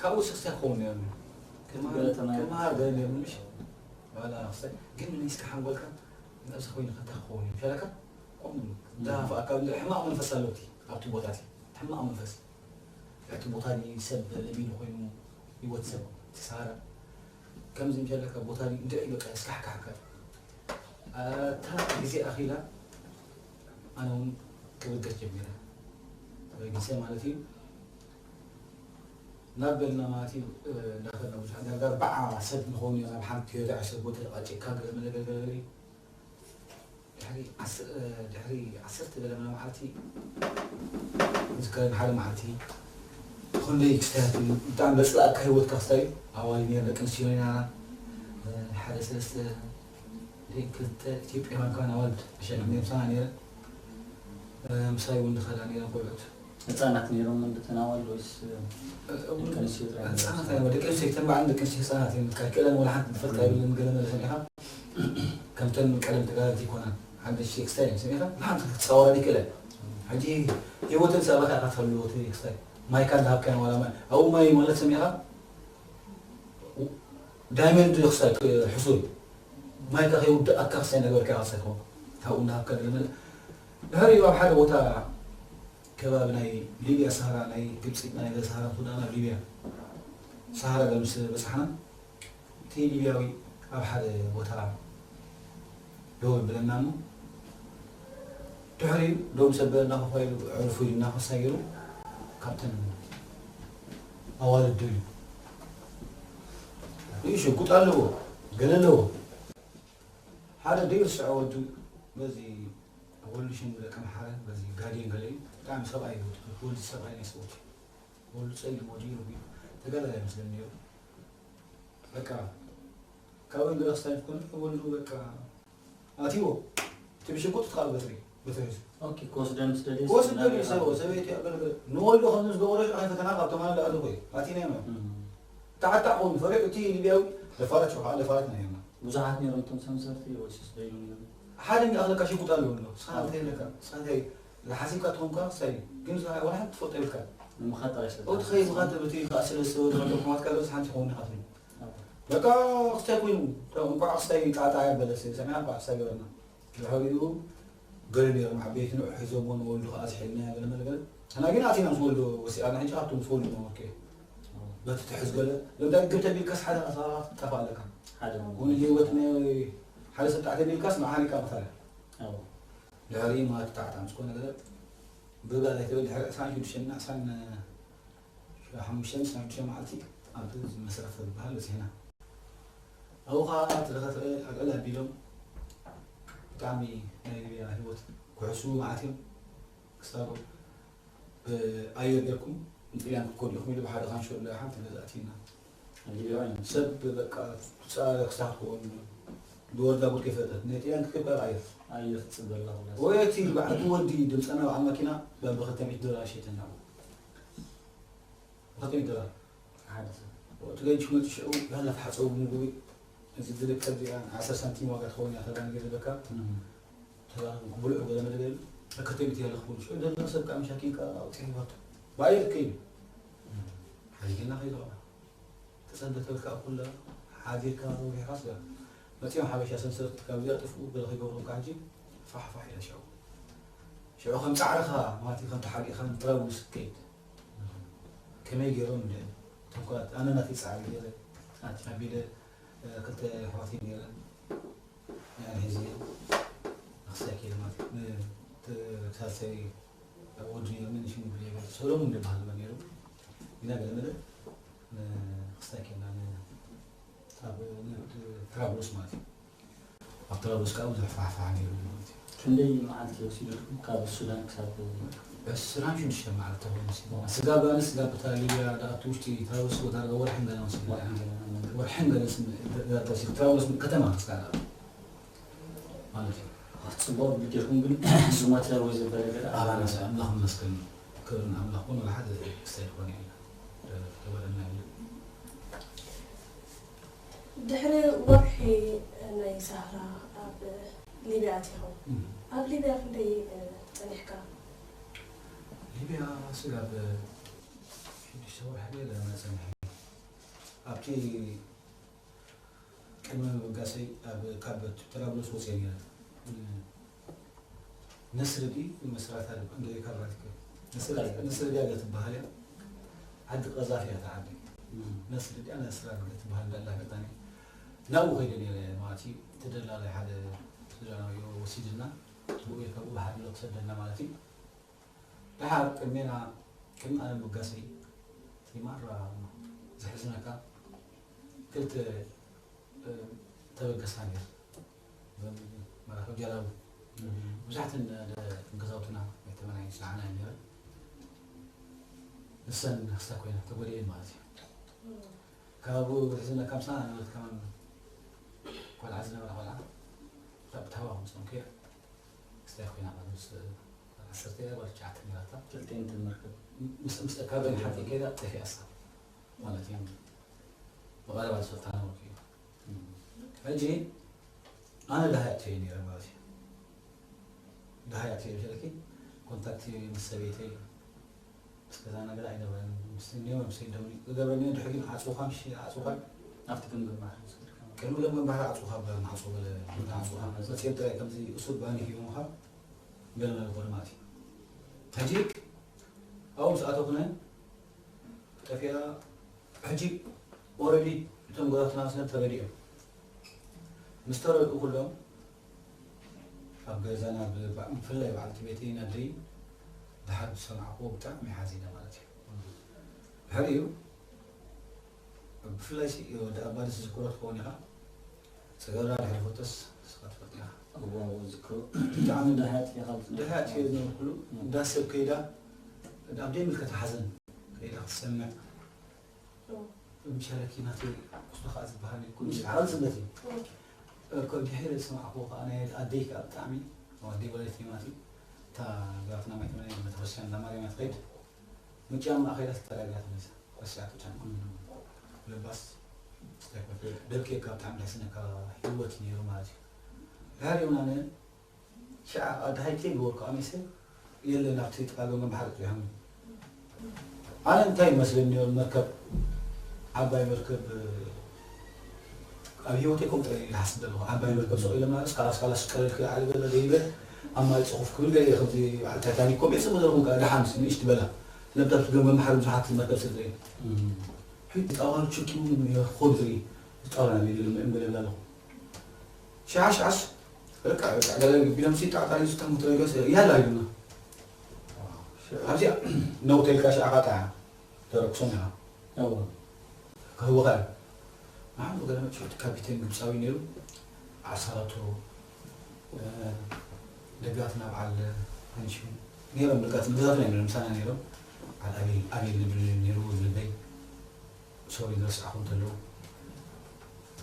ካብኡ ስክስታይ ክኸውን ነርኒ ክትበለ ተማሂርካ። ክመሃር ገለ ነርኒ ምሽ ዋላ ክስታይ ግን ንስካ ሓንጎልካ ነብሲ ኮይኑ ከታ ክኸውን እዩ ምሸለካ ከምኡ ዳፋ ካብ ሕማቕ መንፈስ ኣለውቲ ኣብቲ ቦታ እቲ ሕማቕ መንፈስ እቲ ቦታ እዚ ሰብ ለሚኑ ኮይኑ ህይወት ሰብ ትሳረ ከምዚ ምሸለካ ቦታ እዚ እንድዒ በቃ ስካሕካሕካ እታ ግዜ ኣኺላ ኣነ እውን ክብገስ ጀሚረ ተበጊሰ ማለት እዩ ናብ በልና ማለት እዩ እንዳኸድና ብዙሕ ዳርጋ ኣርባዓ ሰብ ንኸውን ኢና ናብ ሓንቲ ቶዮታ ዕሰብ ቦታ ተቃጭካ ገለ መለ ገለ ገለ ገለ እዩ ድሕሪ ዓስ- እ፣ ድሕሪ ዓሰርተ ገለ መለ መዓልቲ ዝከረን ሓደ መዓልቲ ክንደይ ክስተያት እዩ ብጣዕሚ ዘፅላእካ ህይወትካ ክስታይ እዩ ኣዋሊ ነር ደቂ ኣንስትዮ ኢና እ፣ ሓደ ሰለስተ ደቂ ክልተ ኢትዮጵያውያን ከማን ኣዋልድ መሸጢ ምሳና ነረ እ፣ ምሳይ እውን ዝኸዳ ነረ ቆልዑት ህፃናት ነይሮም እንድተናዋል ወይስ ህፃናት እዮም ደቂ ኣንስትዮ ክተን በዓል ደቂ ኣንስትዮ ህፃናት እዮም ካብ ክእለን ወላ ሓንቲ ዝፈልጣ የብለን ገለ መለ ሰሚዕካ ከምተን ቀደም ተጋደልቲ ይኮና ሓደ ቴክስታይ እዮም ሰሚዕካ ንሓንቲ ክትፃወራ ይክእለን ሕጂ ህይወተን ሰባካ ኢካ ትፈልዎ ቴክስታይ ማይካ እንዳሃብካን ዋላ ማይ ኣብኡ ማይ ማለት ሰሚዕካ ዳይመንድ ክሳይ ሕሱር ማይካ ከይውድኣካ ክሳይ ነገርካ ክሳይ ትኸውን ካብኡ እንዳሃብካ ገለ መለ ድሕሪኡ ኣብ ሓደ ቦታ ከባቢ ናይ ሊብያ ሰሃራ ናይ ግብፂ ናይ ሰሃራ ሱዳን ኣብ ሊብያ ሰሃራ ምስ በፃሕና እቲ ሊብያዊ ኣብ ሓደ ቦታ ደው ብለና እሞ ድሕሪኡ ደው ምስ ኣበለና ኮኾ ኢሉ ዕርፉ ኢሉ እናኸሳ ገይሩ ካብተን ኣዋልድ ደልዩ እዩ ሽጉጥ ኣለዎ ገለ ኣለዎ ሓደ ደይርስዖ ወዱ በዚ ወልዱ ሽም ደቂ ኣምሓረ በዚ ጋድዮን ገለ እዩ ብጣዕሚ ሰብኣይ እዩ ወዲ ሰብኣይ ናይ ሰብኡት እዩ ወልዱ ፀሊም ወዲ እዩ ረጒዱ ተጋዳላይ መስለኒ ነይሩ በቃ ካብ ወልዱ ረክስታይ ትኮነ ወልዱ በቃ ኣትዎ እቲ ብሽጉጥ ትካል በትሪ በትሪ ሒዙ ኦኬ ክወስደን ስደልየ ክወስድ ደልዩ ሰብኦ ሰበይቲ ኣገልግል ንወልዱ ከምዚ ዝገበሮ ሽዑ ፈተና ካብቶም ኣነ ዝኣተኹ እዩ ኣቲና ኢና ተዓጣዕ ኮይኑ ፈሪሑ እቲ ሊብያዊ ደፋራት ሽዑ ከዓ ደፋራት ኢና ነርና ብዙሓት ነይሮም እቶም ሰምሰርቲ ወይስ ደይኑ ነይሩ ሓደ እንዲ ኣኽለካ ሽጉጥ ኣለዎ ኣሎ ስኻ እንታይ ኣለካ ስኻ እንታይ ዝሓሲብካ ትኾንካ ክሳይ ግን ስኻ ወላ ሓንቲ ትፈልጦ የብልካ ንምኻድ ጥራይ ስለ ኦ ትኸይ ምኻድ በቲ ከዓ ስለ ዝተወደ ከሎ ኩማትካ ገለስ ሓንቲ ክኸውን ኢኻ ትብል በቃ ክስታይ ኮይኑ እንኳዕ ክስታይ ጣጣ የበለ ሰሚዕና እንኳዕ ክስታይ ገበርና ድሕሪኡ ገለ ነይሮም ዓበይቲ ንዑ ሒዞሞ ንወልዱ ከዓ ዝሕልና ገለ መለ ገለ ሕና ግን ኣቲና ምስ ወልዱ ወሲኣና ሕጂ ካብቶም ምስ ወልዱ መመርክ በቲ ትሕዝ ገለ ለምዳ ግብ ተቢልካስ ሓደ ኣሳራ ትጠፋ ኣለካ ሓደ እውን ህይወት ናይ ሓደ ሰብ ጣዕተ ቢልካስ ንዓኻ ሪካ መታለ ኣዎ ድሕሪ ማለት ጣዕታ ምስ ኮነ ገለ ብጋ ናይ ትብል ድሕሪ ዕስራን ሽዱሽተን ዕስራን ሓሙሽተን ዕስራን ሽዱሽተን መዓልቲ ኣብቲ መስረፍ ዝበሃል በፂሕና ኣብኡ ከዓ ትረኸትረ ኣልዕል ኣቢሎም ብጣዕሚ ናይ ሊብያ ህይወት ክሕስቡ መዓት እዮም ክሳብ ብኣየር ጌርኩም ንጥልያን ክትከዱ ኢኹም ኢሉ ብሓደ ካንሾ ሓንቲ ገዛ ኣቲና ሊብያውያን ሰብ በቃ ፃረ ክሳብ ክኾኑ ዝወርዳ ጉድ ከይፈጠት ናይ ጥልያን ክትከድ ኣየር ኣየር ትፅበላ ወይ እቲ በዓል ወዲ ድምፀና በዓል መኪና በብኸተሚት ዶላር ሸይተና ብኸተሚት ዶላር ሓደ ሰብ እቲ ገንሽ መፂ ሽዑ ያላ ተሓፀቡ ምግቢ እዚ ድልክ ከዚኣ ዓሰርተ ሳንቲም ዋጋ ትኸውን እያ ተባሂሉ ገለ በካ። ተባሂሉ ብልዑ ገለ መደብ የለ። ክልተ ሚእቲ ያለ ክብሉ ሽዑ ደሎ ሰብ ከዓ መሻኪን ከዓ ኣውፂኡ ይወጡ። ብኣየር ከይዱ። ሓሊፍና ከይዱ ከዓ። ተጸንበተ በልካ ኣብ ኩላ ሓዲርካ ረዊሕካ ስጋ። መጺኦም ሓበሻ ሰንሰለት ካብዚኣ ጥፍኡ ገለ ከይገብሩ ከዓ ሕጂ ፋሕ ፋሕ ኢለ ሽዑ። ሽዑ ከም ጻዕርኻ ማለት እዩ፣ ከም ተሓቢእካ ንጥራይ ውስ ክትከይድ። ከመይ ገይሮም እንደ ተንኮላት፣ ኣነ ናተይ ጻዕሪ ገይረ፣ ኣቢለ፣ እ፣ ክልተ ኣሕዋተይ ነይረን። ንሕና ሒዘ ንኽሳይ ከይደ ማለት እዩ። ን-፣ ት-፣ ክሳሰይ ኣብ ወዲ ነይሩ፣ ምን ሽሙ ብለይ በል። ሰሎሙን ዝበሃል ነይሩ። ግና ገለ መለ ንኽሳይ ከይድና ን-፣ ኣብ ን-፣ ትራብሉስ ማለት እዩ። ኣብ ትራብሉስ ከዓ ብዙሕ ፋሕፋሕ ነይሩ ማለት እዩ። ክንደይ መዓልቲ ወሲዱልኩም ካብ ሱዳን ክሳብ ዕስራን ሽዱሽተን መዓልቲ ተኾይኑ ስጋብ ኣነ ስጋብ እታ ሊብያ ዝኣቱ ውሽጢ ትራብሉስ ቦታ ዳርጋ ወርሕን ገለ ወሲዱ። ወርሕን ገለ። ወርሕን ገለ ስም-፣ ዳርጋ ወሲዱ ትራብሉስ ከተማ ስጋብ ማለት እዩ። ጽቡቕ ጌርኩም ግን ዝሞተ ወይ ዘበለ ገለ ኣባና ሰብ ኣምላኽ ይመስገን። ክብሪ ንኣምላኽ ኮነ፣ ሓደ ክስታይ ዝኾነ የለን። ተበለና የለን። ድሕሪ ወርሒ ናይ ሳህራ ኣብ ሊብያ ኣቲኹም። እም። ኣብ ሊብያ ክንደይ፣ እ፣ ጸኒሕካ? ሊብያ ስጋብ ሽዱሽተ ወርሒ ገለ ጸኒሐ። ኣብቲ ቅድሚ ምብጋሰይ ኣብ፣ ካብ ትራብሉስ ወፅየ ነይረ። ነስር ድዩ መስራት ኣሎ? እንደ ካብ ራትከ ነስር፣ ነስር ድያ ትበሃል እያ። ዓዲ ቀዛፊ እያ እታ ዓዲ። እም። ነስር ድያ ነስራ ትበሃል እንዳላ ፈጣኒ ናብኡ ከይደ ነይረ ማለት እዩ። እቲ ደላላይ ሓደ ሱዳናዊ ወሲድና ብኡ ካብኡ ብሓድሎ ክሰደና ማለት እዩ። ደሓር ቅድሜና፣ ቅድሚ ኣነ ምብጋሰይ፣ እቲ ማራ ዘሕዝነካ፣ ክልተ፣ እ፣ ተበገስና ነይሩ። እዞም መራኽብ ጀላቡ። እም። ብዙሓትን ደ-፣ ገዛውትና ኣይተመናዩ ዝጸዓና እየን ነይረን። ንሰን ክስታይ ኮይና ተጎዲኤን ማለት እዩ። እም። ካብኡ ዝሕዝነካ ምሳና ነበረት ከማን ቆልዓ ዝነበራ ቆልዓ፣ እታ ብታህዋ ክምፅኦም ከያ ክስታይ ኮይና ማለት ምስ ዓሰርተ ጓል ትሽዓተ ነይራታ። ክልቲኤን እተን መርከብ። ምስ፣ ምስ፣ ካብ ሓንቲ ከይዳ ጠፊኣሳ ማለት እዩ። ብቐረባ ዝፈልጣ ነበርኩ እዩ። ሕጂ ኣነ ደሃይ ኣእትየ ነይረ ማለት እዩ። ደሃይ ኣእትየ ብሸለኪ ኮንታክት ምስ ሰበይተይ ምስ ገዛና ገለ ኣይነበረን። ምስ እኒኦ ምስ ኢዶም ዝገብረኒ ድሕሪ ግን ዓጽውኻ ምሽ ዓጽውኻ ኣብቲ ገምገም ባሕሪ ዝገድካ ቅድሚ ገምገም ባሕሪ ዓጽውኻ ብማዕጾ ገለ ዓጽውኻ መጽኦም ጥራይ ከምዚ እሱር ባኒ ሂቦምኻ ገለ መለ ኮነ ማለት እዩ። ሕጂ ኣብኡ ምስ ኣተኹነ ጠፊኣ። ሕጂ ኦረዲ እቶም ጎታትና ስለ ተረዲኦም ምስ ተረድኡ ኩሎም ኣብ ገዛና ብባ-፣ ብፍላይ በዓልቲ ቤተይን ኣደይን ድሓር ዝሰማዕክዎ ብጣዕሚ ሓዚነ ማለት እዩ። ድሕሪኡ ብፍላይ ሲ ወዲ ኣባዲ ዝዝክሮ ትኸውን ኢኻ። ጸገራ ድሕሪ ፎቶስ ንስኻ ትፈልጥ ኢኻ። እዎ፣ እዎ፣ ዝዝክሮ። ብጣዕሚ ደሃይ ኣጥፊእኻ ዝነበርኩ። ደሃይ ኣጥፊኤ ዝነበርኩሉ፣ እም። እንዳ ሰብ ከይዳ፣ ኣብ ደይ ምልከታ ሓዘን ከይዳ ክትሰምዕ። እዎ። ምሻለኪ ናተይ ቁስሊ ኸኣ ዝበሃል እዩ። ኩሉ እም። ዝበሃል ስደት እዩ። እዎ። እኮ ድሕሪ ዝሰማዕክዎ ኸኣ ናይ ኣደይ ከኣ ብጣዕሚ፣ ኣደይ ወላዲት ማለት እዩ። እታ ግራትና ማይ ተመናይ ቤተክርስትያን እንዳ ማርያም እያ ትኸይድ። ምጭ ኣማእኸላ ተረጋግያ ተመልሳ። ረሲዓቶ ቻንኩ። ለባስ ደብኬካ ብጣዕሚ ደስነካ ህይወት ነይሩ ማለት እዩ። ድሕሪ እውን ኣነ ሽዓ ኣድሃይ ከይግበርኩ ኣሜሰ የለን ኣብቲ ጥቃ ገመ ባሕሪ ጥሪሖም። ኣነ እንታይ ይመስለኒ ነይሩ መርከብ፣ ዓባይ መርከብ፣ ኣብ ህይወተይ ከምኡ ጥራይ ኢለ ይሓስብ ዘለኹ። ዓባይ መርከብ ስቕ ኢለ ማለት፣ እስካላ፣ እስካላ ስቀለል ክልዓል ገለ ደይበ፣ ኣብ ማይ ጽፉፍ ክብል ገለ ከምዚ በዓል ታይታኒክ ኮም የጽቡ ዘለኹም ከኣ ደሓን ንእሽቲ በላ። ስለምንታይ ኣብቲ ገምገም ባሕሪ ብዙሓት መርከብ ስለ ዝርኢ። እም። ሕጂ ጣዋሉ ችኪ ኾን ዝርኢ፣ ዝጣውላ ናብ ኢሉ ልምዕም ገለ ኣለኹ። ሽዓ ሽዓስ፣ ርቃዕ፣ ርቃዕ ገለ ቢሎም ሲ ጣዕጣሪ ዝተምቱ ረገስ፣ ያላ ኢሉና። ኣብዚኣ፣ ነውተልካ ሽዓ ቃጣ። ተረክሶም ኢኻ። እዎ። ክህብኻ እዩ። ንዓኡ ገለ መጭወቲ ካፒቴን ግብጻዊ ነይሩ። ዓሳራቶ፣ እ፣ ደጋትና በዓል ሃንሽም ነይሮም። ደጋት-፣ ደጋትና እዮም ምሳና ነይሮም። በዓል ኣቤል፣ ኣቤል ንብል ነይሩ፣ ልበይ። ሶሪ ዝረስዕኹም እንተለዉ።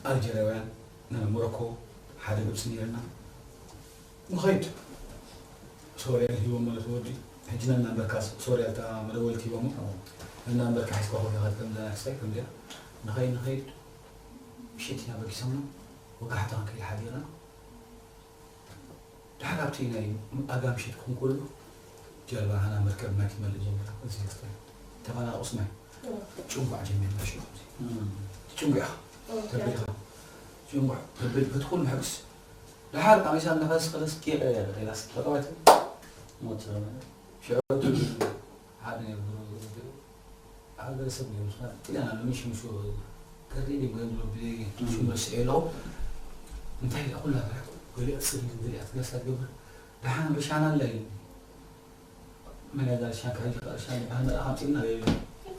ኣልጀርያውያን፣ ሞሮኮ፣ ሓደ ግብጺ ነይርና። ንኸይድ። ሶርያ ሂቦሞ ነቲ ወዲ። ሕጂ ነና እምበርካ ሶርያ እታ መደወልቲ ሂቦሞ። ነና እምበርካ ሒዝካ ኮፍ ኢኻ ከም ዘና ክሳይ ከም ድያ። ንኸይድ፣ ንኸይድ። ምሽት ኢና በጊሶምና። ወጋሕታ ክንከይድ ሓዲርና። ድሓር ኣብቲ ናይ ኣጋ ምሸት ክኾን ከሎ፣ ጀልባ ሃና መርከብ ማይ ትመልእ ጀሚራ። እዚ ክስታይ ተፈናቑስ ማይ ጭንጓዕ ጀሚርና። ሽዑ ከምዚ ጭንጓዕ ኢኻ ተብል ኢኻ። ጭንጓዕ ተብል፣ በቲ ኩሉ ምሕግስ። ድሓር ቀሚሳ እናኸለስ፣ ከለስ ጌ-፣ ጌላስ ተቐባይት ሞት። ሽዑ ሓደ ነይሩ፣ ሃገረሰብ ነይሩ፣ ጥልያን ኣሎ፣ ምሽ ምሹ፣ ከርኢ ድም ገንድሎ ብዘይ ሽሙ ረስዐ ኣለኹ። እንታይ ኢላ ኩላ ገሊኣ ትስግድን ገሊኣ ትገሳ ትገብር። ደሓን ርሻና ኣላ ኢሉ። መን እያ እዛ ርሻን? ካብ ሕጂ ከኣ ርሻን ዝበሃል መልኣኽ ኣምጺእልና ኢሉ።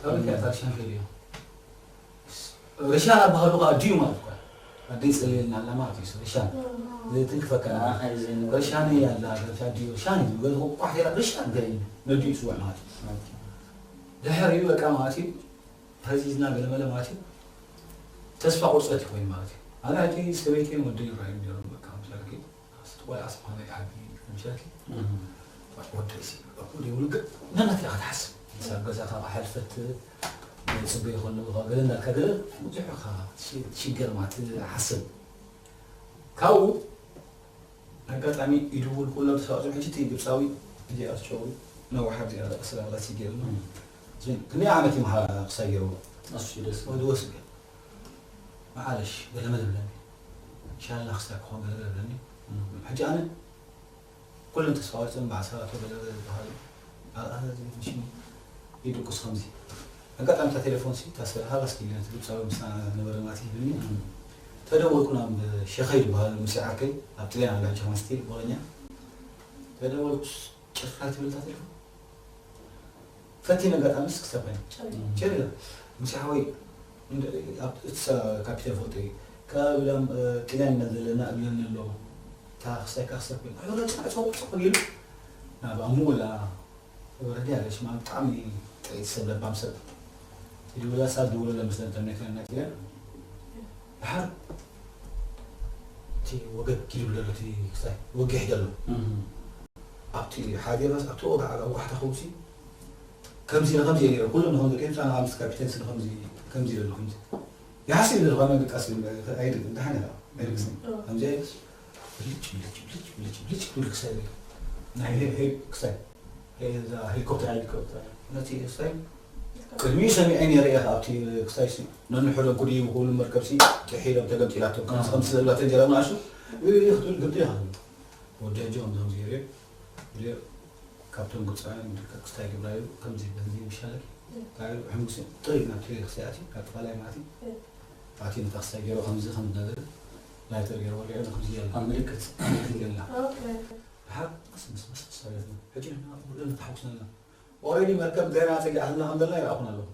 ካብ ልክዕ እታ ርሻን ከይዱ እዩ። ርሻን ኣብ ባህሉ ከኣ ድዩ ማለት እኮ። ኣደይ ጸልየልና ኣላ ማለት እዩ። ርሻን። ዘይትንክፈካ ኣላ። ኣኻ፣ እዚ ነው። ርሻን እያ ኣላ፣ ርሻን ድዩ? ርሻን እዩ። ገለ ቋሕ ኢላ ርሻን እንታይ እዩ? ነዲኡ ይስዋዕ ማለት እዩ። ኦኬ። ድሕሪኡ በቃ ማለት እዩ። ፈዚዝና ገለመለ ማለት እዩ። ተስፋ ቁርጸት ኮይኑ ማለት እዩ። ኣነ ሕጂ ሰበይተይን ወደይን ይረኣዩ ነይሮም። በቃ፣ ምሳሌ፣ ቆልዓ ስብሓነ ይዓቢ፣ ምሳሌ፣ እም። ወደይ ሲ፣ ወደይ ውልቅ፣ ነነት ኢኻ ትሓስብ። ንሳ ገዛ ካብ ሓልፈት፣ ጽበይ ከሎ፣ ገለ እንዳልካ ገለ፣ ብዙሕ ኢኻ ሽ-፣ ሽገር ማለት ትሓስብ። ካብኡ ኣጋጣሚ ይድውል ኩሎም ተሳዋጽኦም። ሕጂ እቲ ግብጻዊ እዚኣ ትጨው ነዋሓት እዚኣ ስላላት ይገርም። እም። እዚን ክንደይ ዓመት እዩ ምሃ-፣ ክሳይ ገይርዎ? እሱ ደስ ወዲ ወስድ። መዓለሽ ገለመለ ብለኒ። ኢንሻላህ ክሳይ ክኾን ገለመለ ብለኒ። እም። ሕጂ ኣነ ኩሎም ተሳዋጽኦም ብዓሰርተ ገለመለ ዝበሃሉ። ኣርኣያ ዝብል ምሽን ይድቁስ ከምዚ። ኣጋጣሚ እታ ቴሌፎን ሲ፣ እታ ስልካ ላስኪ ኢለን እቲ ግብጻዊ ምሳና ዝነበረ ናቲ ይብልኒ። እም። ተደወልኩ ናብ ሸኸይ ዝበሃል ሙሴ ዓርከይ፣ ኣብ ጥልያን ኣሎ ሕጂ ከማን ስቲል፣ ቦሎኛ። ተደወልኩስ ጭፍራ ትብል እታ ቴሌፎን። ፈቲነ ኣጋጣሚ ስ ክሳብ ኮይነ። ጨሪራ። ጨሪራ። ሙሴ ሓወይ፣ እንደ-፣ ኣብ እቲ ሳ-፣ ካፒታል ፎቶ እዩ። ከባቢ ላም፣ እ፣ ጥልያን ኢና ዘለና እብለኒ ኣሎ። እታ ክሳይ ከኣ ክሳብ ኮይነ። ኣይ፣ ወላ ጭራ ጸው፣ ጸው ኢሉ። ናብ ኣሙላ ወረዲ ኣለ ሽማ ብጣዕሚ ጥዒት ሰብ ለባም ሰብ። ይድውላ ሳብ ድውሎ ለምስለ እንተነት ነኪረ። ድሓር እቲ ወገግ ይድውለ እቲ ክሳይ ወጊሕ ደሎ። እም። ኣብቲ ሓዲርናስ ኣብቲ ወግዓ ወጋሕታ ከውሲ ከምዚ ኢለ ከምዚ ኢለ ነይረ። ኩሎም ንኸምዚ ቄንጫ ንኸምዚ ካፒቴንስ ንኸምዚ ከምዚ ኢለ ኣለኹ ከምዚ። ይሓስብ ኢለ ዝኾነ ድቃስ ኣይድግም፣ ደሓን ኢኻ፣ ኣይድግስን። እም። ከምዚ ኢለስ ብልጭ፣ ብልጭ፣ ብልጭ፣ ብልጭ፣ ብልጭ ክብል ክሳይ ኢለ። ናይ ሄ-፣ ሄ-፣ ክሳይ። ሄ-፣ እዛ ሄሊኮፕተር። ሄሊኮፕተር። ነቲ ክሳይ ቅድሚኡ ሰሚዐ ነይረ ኢኻ ኣብቲ ክሳይ ሲ። ነንሕዶ ጉድ እዩ ብኩሉ መርከብሲ ጥሒሎም ተገምጢላቶም። ከምዚ፣ እም። ከምዚ ስለ ዝብላ ተጀረብና እሱ፣ እይ፣ እይ፣ ክትብል ግብጢ ኢኻ ትብል። ወዲ ሕጂ ከምዚ ከምዚ ገይረ ኢለ ካብቶም ግብፃውያን ክስታይ ግብራዩ ከምዚ በዚ ይሻለኪ። እንታይ ኢሉ ሕምጉስ ጥሪ ናብ ትሬ ክሳይ ኣትዩ፣ ካብ ጥፋላይ ማለት እዩ። ኣትዩ ነታ ክሳይ ገይሮ ከምዚ ከም ነገር ላይተር ገይሮ ወሪዑ ከምዚ ገይሩ። ኣብ ምልክት። ምልክት ገይሩላ። ኦኬ። ድሓር ቀስ ምስ፣ ምስ፣ ምስ ሰበትና። ሕጂ ንሕና ኩሉ ተሓጉስና ኣለና። ኦሬዲ መርከብ ገና ጸጊዓትና ከም ዘለና ይረኣኹና ኣለኹ።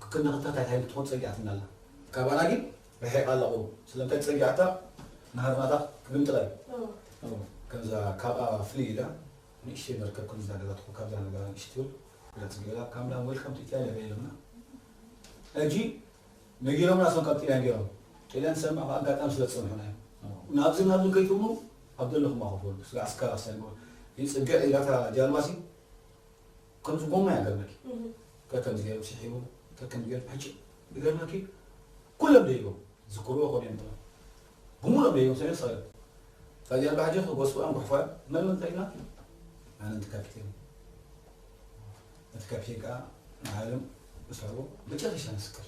ክንዲ ክልተ እንታይ እንታይ ትኾን ጸጊዓትና ኣላ። ካባና ግን ርሒቓ ኣላ ቁሩብ። ስለምንታይ ጸጊዓታ? ናህርናታ ክግምጥላ እዩ። ከምዛ ካብኣ ፍልይ ኢላ ንእሽተይ መርከብ ከምዛ ገዛ ትኾን፣ ካብዛ ነገራ ንእሽተይ ትብል፣ ገዛ ትብል ገዛ፣ ካምላ ዌልካም ቱ ኢትዮጵያ ኢሎምና። ሕጂ ነጊሮምና እሶም ካብ ጥልያን ገይሮም። ጥልያን ሰማዕ ኣጋጣሚ ስለ ዝጸንሑና እዮም። ናብዚ ናብዚ ከይትብሉ ኣብ ዘለኹም ኣኸፍሉ። ስለ ኣስካራ ክሳይ ንግበር። ይጽግዕ ኢላታ ጃልባሲ ከምዚ ጎማ እያ ገርመኪ። እህ። ከከምዚ ገይሩ ስሒቡ፣ ከከምዚ ገይሩ ሕጂ ይገርመኪ። ኩሎም ደይቦም ዝክርዎ ኮን እዮም። ብምሎም ደይቦም ሰለ ሰለ። ታዲያ ባሕጂ ክጎስቡ ኣንጉሕፋ መን እንታይ ኢልና? ኣነ እቲ ካፒቴን። እቲ ካፒቴን ከኣ ንዓለም ዝሰርቦ መጨረሻ ምስክር።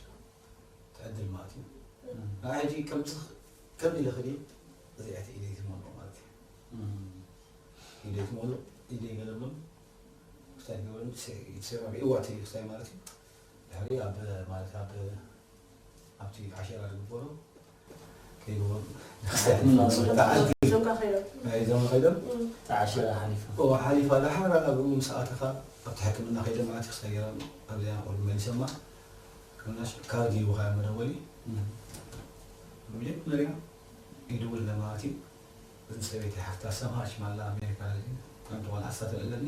ትዕድል ማለት እዩ። እም። ንዓ ሕጂ ከምዚ፣ ከምዚ ኢለ ክዲ እዚኣቲ ኢደይ ትመልኦ ማለት እዩ። እም። ኢደይ ትመልኦ፣ ኢደይ ገለብሎም፣ ክስታይ ትገብረኒ፣ ሴ-፣ ይትሰራ ብእዋት እዩ ክስታይ ማለት እዩ። ድሕሪ ኣብ፣ ማለት ኣብ፣ ኣብቲ ዓሸራ ዝግበሩ ከይድዎም። እም። ተዓዲ። እዞም ከ ከይዶም? ናይ እዞም ከይዶም? እም። ተዓሸራ ሓሊፉ። ኦ፣ ሓሊፋ። ድሓር ኣብኡ ምስ ኣተኻ ኣብቲ ሕክምና ከይደ ማለት እዩ ክስታይ ገይሮም ኣብዚኣ ቆልዑ መሊሶማ። ከመናሽ ካርድ ይውሃ መደወሊ። እም። መጀመርያ ይድውል ለማለት እዩ። እዝን ሰበይቲ ሓፍታ ሰምሃር ሽማላ ኣሜሪካ ለዚ። ከምቲ ቆልዓ ሳተለለኒ።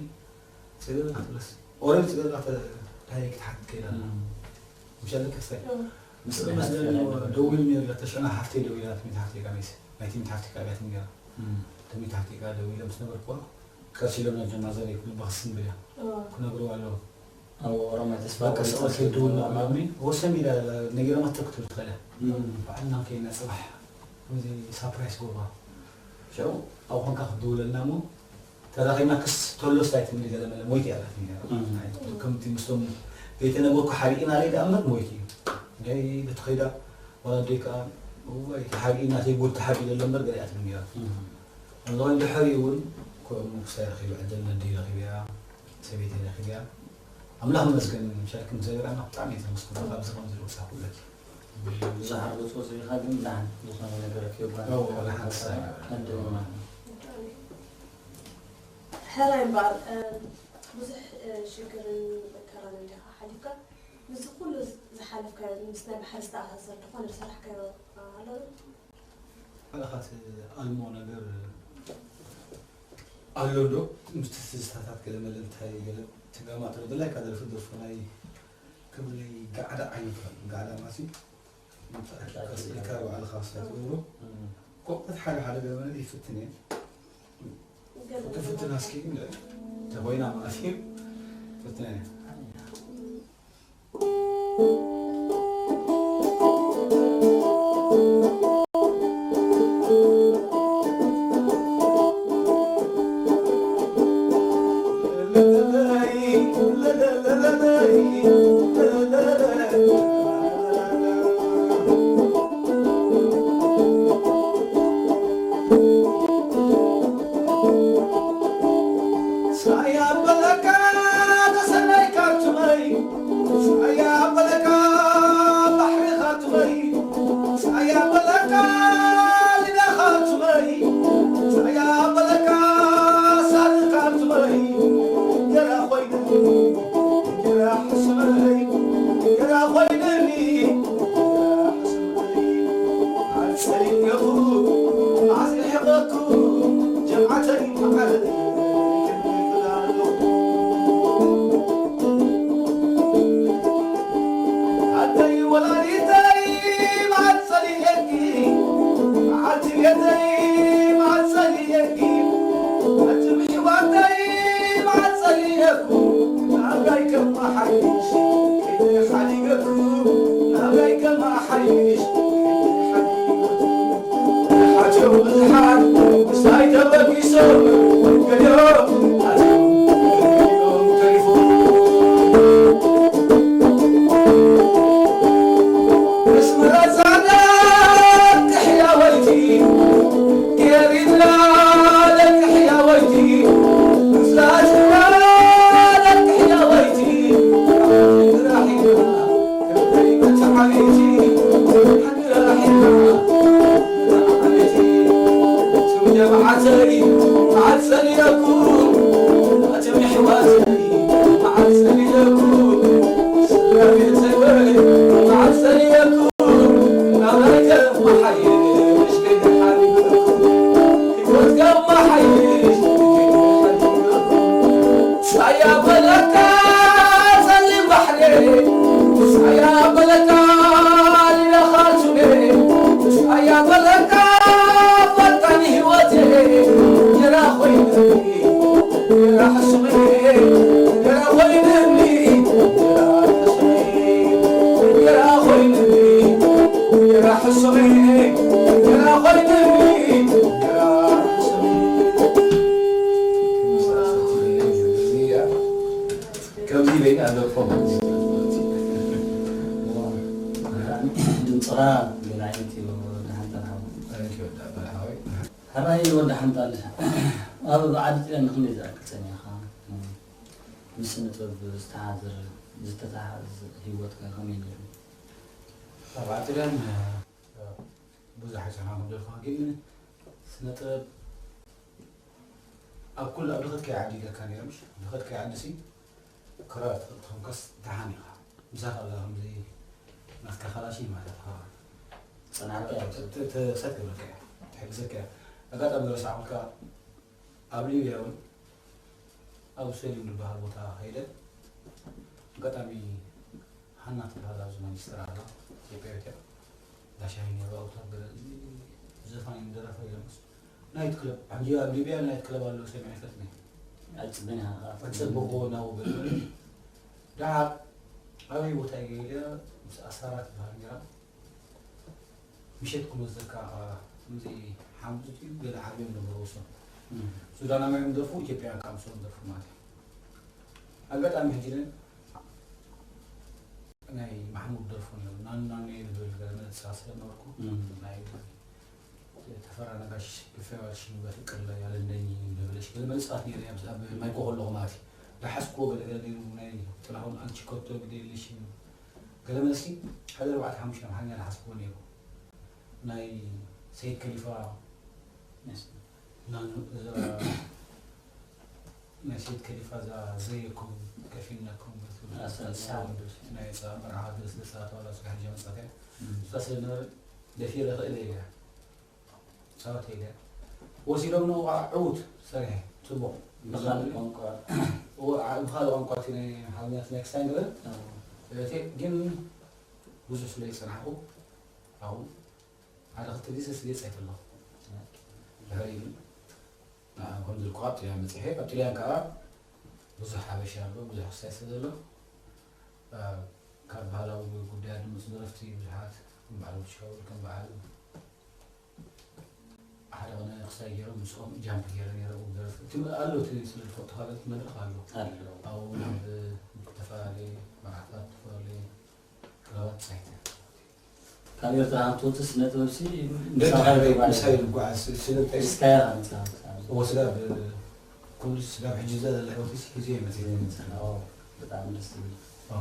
ጽገብ ክትብለስ። ኦረዲ ጽገብ ኣተ ዳይሬክት ሓት ከይዳ። እም። ምሸለ ከስታይ። እም። ምስ ጽገብ መስለኒ ሓት ከይዳ። ደዊሉ ነይሩ፣ ተሸና ሓፍተይ ደዊላ፣ ትሚት ሓፍተይ ቃሚስ። ናይ ትሚት ሓፍተይ ቃቢያ ትንገራ። እም። ትሚት ሓፍተይ ቃ ደዊለ ምስ ነበርኩዋ፣ ቀስ ኢሎም ነጀና ዘር ይክሉ ባክስን ብልያ። እም። ክነግሩ ኣለዉ። ኣብ ኦሮምያ ተስፋ በቃ ቆሪጸ ሰው ስለ ከይዱ ዝነበረ። ምናምን ወሰን ኢለ ነጊረ መተክ ትብል ትኸለ። እም። በዓልና ከይና ጽባሕ ከምዚ ሳፕራይስ ጎባ ሽዑ ኣብኡ ኮንካ ክትድውለልና እሞ ተራኺብና ክስ ተሎስ ኣይትምሊ ገለ መለ ሞይቲ ኣላትኒ ነይራ። ከምቲ ምስቶም ዘይተነበርኩ ሓሪቕና ለይ ደኣ እምበር ሞይቲ እዩ። ናይ ብትኸይዳ ዋላ ኣደይ ከኣ እዋይ ተሓሪቕና ተይጉድ ተሓሪቕ ዘሎ እምበር ገለ እያ ትብል ነይራ። ኣሎን ድሕሪኡ እውን ከምኡ ክሳይ ረኺበ ዕድል ነደይ ረኺበያ ሰበይተይ ረኺበያ ኣምላኽ ይመስገን። ምሻልኩም እግዚኣብሔር ኣምላኽ ብጣዕሚ እየ ዘመስግኖ ኣብዚ ከምዚ ዝበፅሓኩለኪ። ብዙሕ ኣሎ ፆ ዝቢኻ ግን ደሓን ዝኾነ ነገር ኣኪቡካ እዎ፣ ደሓን ክሳይ ነደይ ማለት ነው። ሕራይ እምበኣር ብዙሕ ሽግርን መከራን እንዲኻ ሓሊፍካ ምስዚ ኩሉ ዝሓለፍካዮ ምስ ናይ ባሕሪ ዝተኣሳሰር ዝኾነ ዝሰራሕካዮ ኣሎ ዶ? ባዕልኻ ትኣልሞ ነገር ኣሎ ዶ? ምስቲ ትዝታታት ገለ መለ እንታይ ገለ ትጋማጥሎ ድላይካ ደርፊ ደርፎ ናይ ከምለይ ጋዕዳ ዓይነት ጋዕዳ ማሲ ምትኣኪብካ ስኢልካ ባዕልኻ ስለ ትገብሮ ከምኡታት ሓደ ሓደ ገለ መለ ይፍትን እየ። ክፍትና እስኪ ተኾይና ማለት እዩ። ፍትና እየ። ሳያ በለካ ተሰናይ ካርቱመይ ሳያ በለካ ባሕሪ ካርቱመይ ሳያ በለካ ሊዳ ካርቱመይ ሳያ በለካ ሳሪ ካርቱመይ እንጀራ ኮይነኒ እንጀራ ሕስመይ እንጀራ ኮይነኒ እንጀራ ሕስመይ ኣጸሊለኩ ኣጽሊሕቐኩ ጀምዓተይ መዓረይ ኣደይ ወላዲተይ መዓት ጸሊኤኪ መዓልቲ ቤተይ መዓት ጸሊኤኪ ኣቲ ምሕዋተይ መዓት ጸሊኤኩ ናብራይ ከመሓይሽ ከይደ ሓዲገኩ ናብራይ ከመሓይሽ ከይደ ሓዲገኩ ብዙሓት እዮም ብዙሓት ምስታይ ተበጊሶም ገሊኦም ኣትዮም ገሊኦም ተሪፎም ምስ ምረፃና ደቂ ሕያወይቲ ገሪድና ደቂ ሕያወይቲ ምስ ኣትና ደቂ ሕያወይቲ ራሒና ከመይ መተዓቢቲ ሓንቲ ራሒና መተዓቢቲ ትም ጀምዓተይ መዓት ጸሊለኩም ኣትም ኣሕዋተይ መዓት ጸሊለኩም ስድራ ቤተይ ወይ መዓት ጸሊለኩም ናብራይ ከመሓይሽ ከይደ ሓዲገኩም ህይወት ከመሓይሽ ከይደ ሓዲገኩም ሳያ በለካ ጸሊም ባሕሪ ሳያ በለካ ሊላ ካርቱሜ ሳያ በለካ ፈጣን ህይወቴ እንጀራ ኮይነኒ እንጀራ ሕሱሜ እንጀራ ኮይነኒ እንጀራ ሕሱሜ እንጀራ ኮይነኒ እንጀራ ሕሱሜ እንጀራ ኮይነኒ እንጀራ ሕሱሜ ከምዚ በይኒ ኣለኩም ድምፅኻ ገለ ዓይነት እዩ ደሓንታ ሓወይ ሕራይ ወዲ ሓንጣል ኣብ ዓዲ ጥልያን ንክንደይ ዝኣክል ፀኒሕኻ ምስ ስነ ጥበብ ዝተሓዘር ዝተተሓዝ ህይወትካ ከመይ ነይሩ? ኣብ ዓዲ ጥልያን ብዙሕ ኣይፀናኹ ደልካ ግን ስነ ጥበብ ኣብ ኩሉ ኣብ ድኸት ከይዓዲ ኢለካ ነይረ ምሽ ድኸት ከይዓዲ ሲ ክራር ትኽእል ተኾንካስ ደሓን ኢኻ ምሳኻ ኣላ ከምዚ ናትካ ካላሽን ማለት ኢኻ ፀናዕካ ተሰት ክብለካ እያ ትሕግዘካ እያ ኣጋጣሚ ዝረሳዕኩልካ ኣብ ሊብያ እውን ኣብ ሰሊም ዝበሃል ቦታ ከይደ ኣጋጣሚ ሃና ትበሃል ኣብዚ ማንቸስተር ኣላ ኢትዮጵያዊት እያ ዳሻይ ነይሩ ኣብታ ገለ ዘፋኝ ደረፈ ኢለምስ ናይት ክለብ ኣብ ሊብያ ናይት ክለብ ኣሎ ሰሚዐ ይፈልጥ ነይ ኣይፅበን ኢኻ ከዓ ፈፀበዎ ናው ገለ ደሓር ኣበይ ቦታ እየ ኢለ ምስ ኣሳራ ትበሃል ነይራ ምሸት ክመዘካ ከምዚ ሓሙስ ድዩ ገለ ዓርቢ እዮም ደርፎ። ሱዳናውያን ደርፉ፣ ኢትዮጵያውያን ከዓ ምስኦም ደርፉ ማለት እዩ። ኣጋጣሚ ሕጂ ግን ናይ ማሕሙድ ደርፉ ነይሩ። ናኑ ናኑ እየ ዝብል ገለ መለ ዝጻወት ስለ ነበርኩ፣ ናይ ተፈራ ነጋሽ፣ ግፋ ያልሽኝ በፍቅር ላይ ያለንደኝ ዝብለሽ ገለ መለ ዝጻወት ነይረ። ኣብ፣ ኣብ ማይኮ ከለኹ ማለት እዩ። ዝሓዝክዎ ገለ ገለ ነይሩ፣ ናይ ጥላሁን ኣንቺ ኮቶ ግደ የለሽም ገለ መለሲ፣ ሓደ ኣርባዕተ ሓሙሽተ ኣምሓርኛ ዝሓዝክዎ ነይሩ። ናይ ሰይድ ከሊፋ፣ ናኑ፣ እዛ ናይ ሰይድ ከሊፋ እዛ ዘየኩም ከፊነኩም ትብል፣ ኣሰና። ሳውንድ ናይ እዛ መርዓ ገለ ስለ ዝኣተዋ እዛ ስጋሕ ጀመጻት እያ። እም። እሳ ስለ ነበረ ደፊረ ክእል እየ ኢለ እያ። ጻወት እየ ኢለ እያ። ወሲዶም ንኡ ከዓ ዕዉት ሰሪሐ፣ ጽቡቕ። ብኻልእ ቋንቋ። እዎ፣ ዓ-፣ ብኻልእ ቋንቋ እቲ ናይ ሓርኛ እቲ ናይ ክስታይ ንግበር። ኣዎ። እቲ ግን ብዙሕ ስለ ዝጸናሕኩ፣ ኣብኡ ሓደ ክልተ ግዜ ስለ ዝጸይት ኣለኹ። ድሕሪኡ ግን ንዓ ከም ዝልኩ ኣብ ጥልያን በጺሐ፣ ኣብ ጥልያን ከኣ ብዙሕ ሓበሻ ኣሎ፣ ብዙሕ ክስታይ ስለ ዘሎ፣ እ፣ ካብ ባህላዊ ጉዳያት ዝመጹ ደረፍቲ ብዙሓት፣ ከም በዓል ወዲ ሻውል፣ ከም በዓል ሓደ ኾነ ክስታይ ገይሮም፣ ምስኦም ጃምፕ ገይረ ነይረ፣ ደረፍቲ። እቲ ኣሎ፣ እቲ ስለ ዝፈልጡ፣ ካልኦት መድረኽ ኣሎ። ኣሎ። ኣብኡ ናብ ዝተፈላለየ መርዓታት፣ ዝተፈላለየ ክለባት ጸይተ። ካብ ኤርትራ ሃብቶት ስነ ጥበብ ሲ ደቂ ምሳኻ ሓደ ከይባል ምሳይ ዝጓዓዝ ስ-፣ ስለ እንታይ? እስካያ ከምጻ። ወስዳ ብ-፣ ኩሉ ስጋብ ሕጂ ዘላ ህይወት ሲ ሒዘ ይመጽእ። ኦ፣ ብጣዕሚ ደስ ዝብል። ኦ፣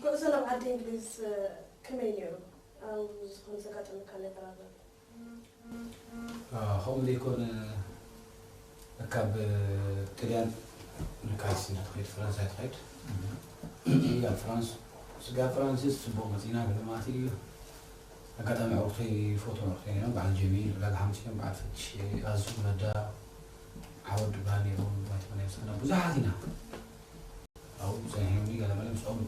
ጉዕዞ ናብ ዓዲ እንግሊዝ ከመይ ነይሩ? ኣብ ዝኾነ ዘጋጠመካ ነገር ኣሎ? አ፣ ከምኡ ዘይኮነ፣ ካብ ጥልያን ንካልሲ እናተኸይድ፣ ፈረንሳይ ትኸይድ። እም። ኣብ ፍራንስ፣ ስጋ ፍራንሲስ ጽቡቕ መጺና፣ ገለ ማለት እዩ። ኣጋጣሚ ኣዕሩኽተይ፣ ፎቶ ኣዕሩኽተይ ነይሮም፣ በዓል ጀሚል፣ ዕዳጋ ሓምሲኦም፣ በዓል ፈትሽ፣ ኣዙ፣ መዳ፣ ዓወድ፣ ብርሃን ነይሮም፣ ማይተ፣ ናይ ምሳና ብዙሓት ኢና። ኣብኡ ጸኒሖምኒ፣ ገለ መለ ምስኦም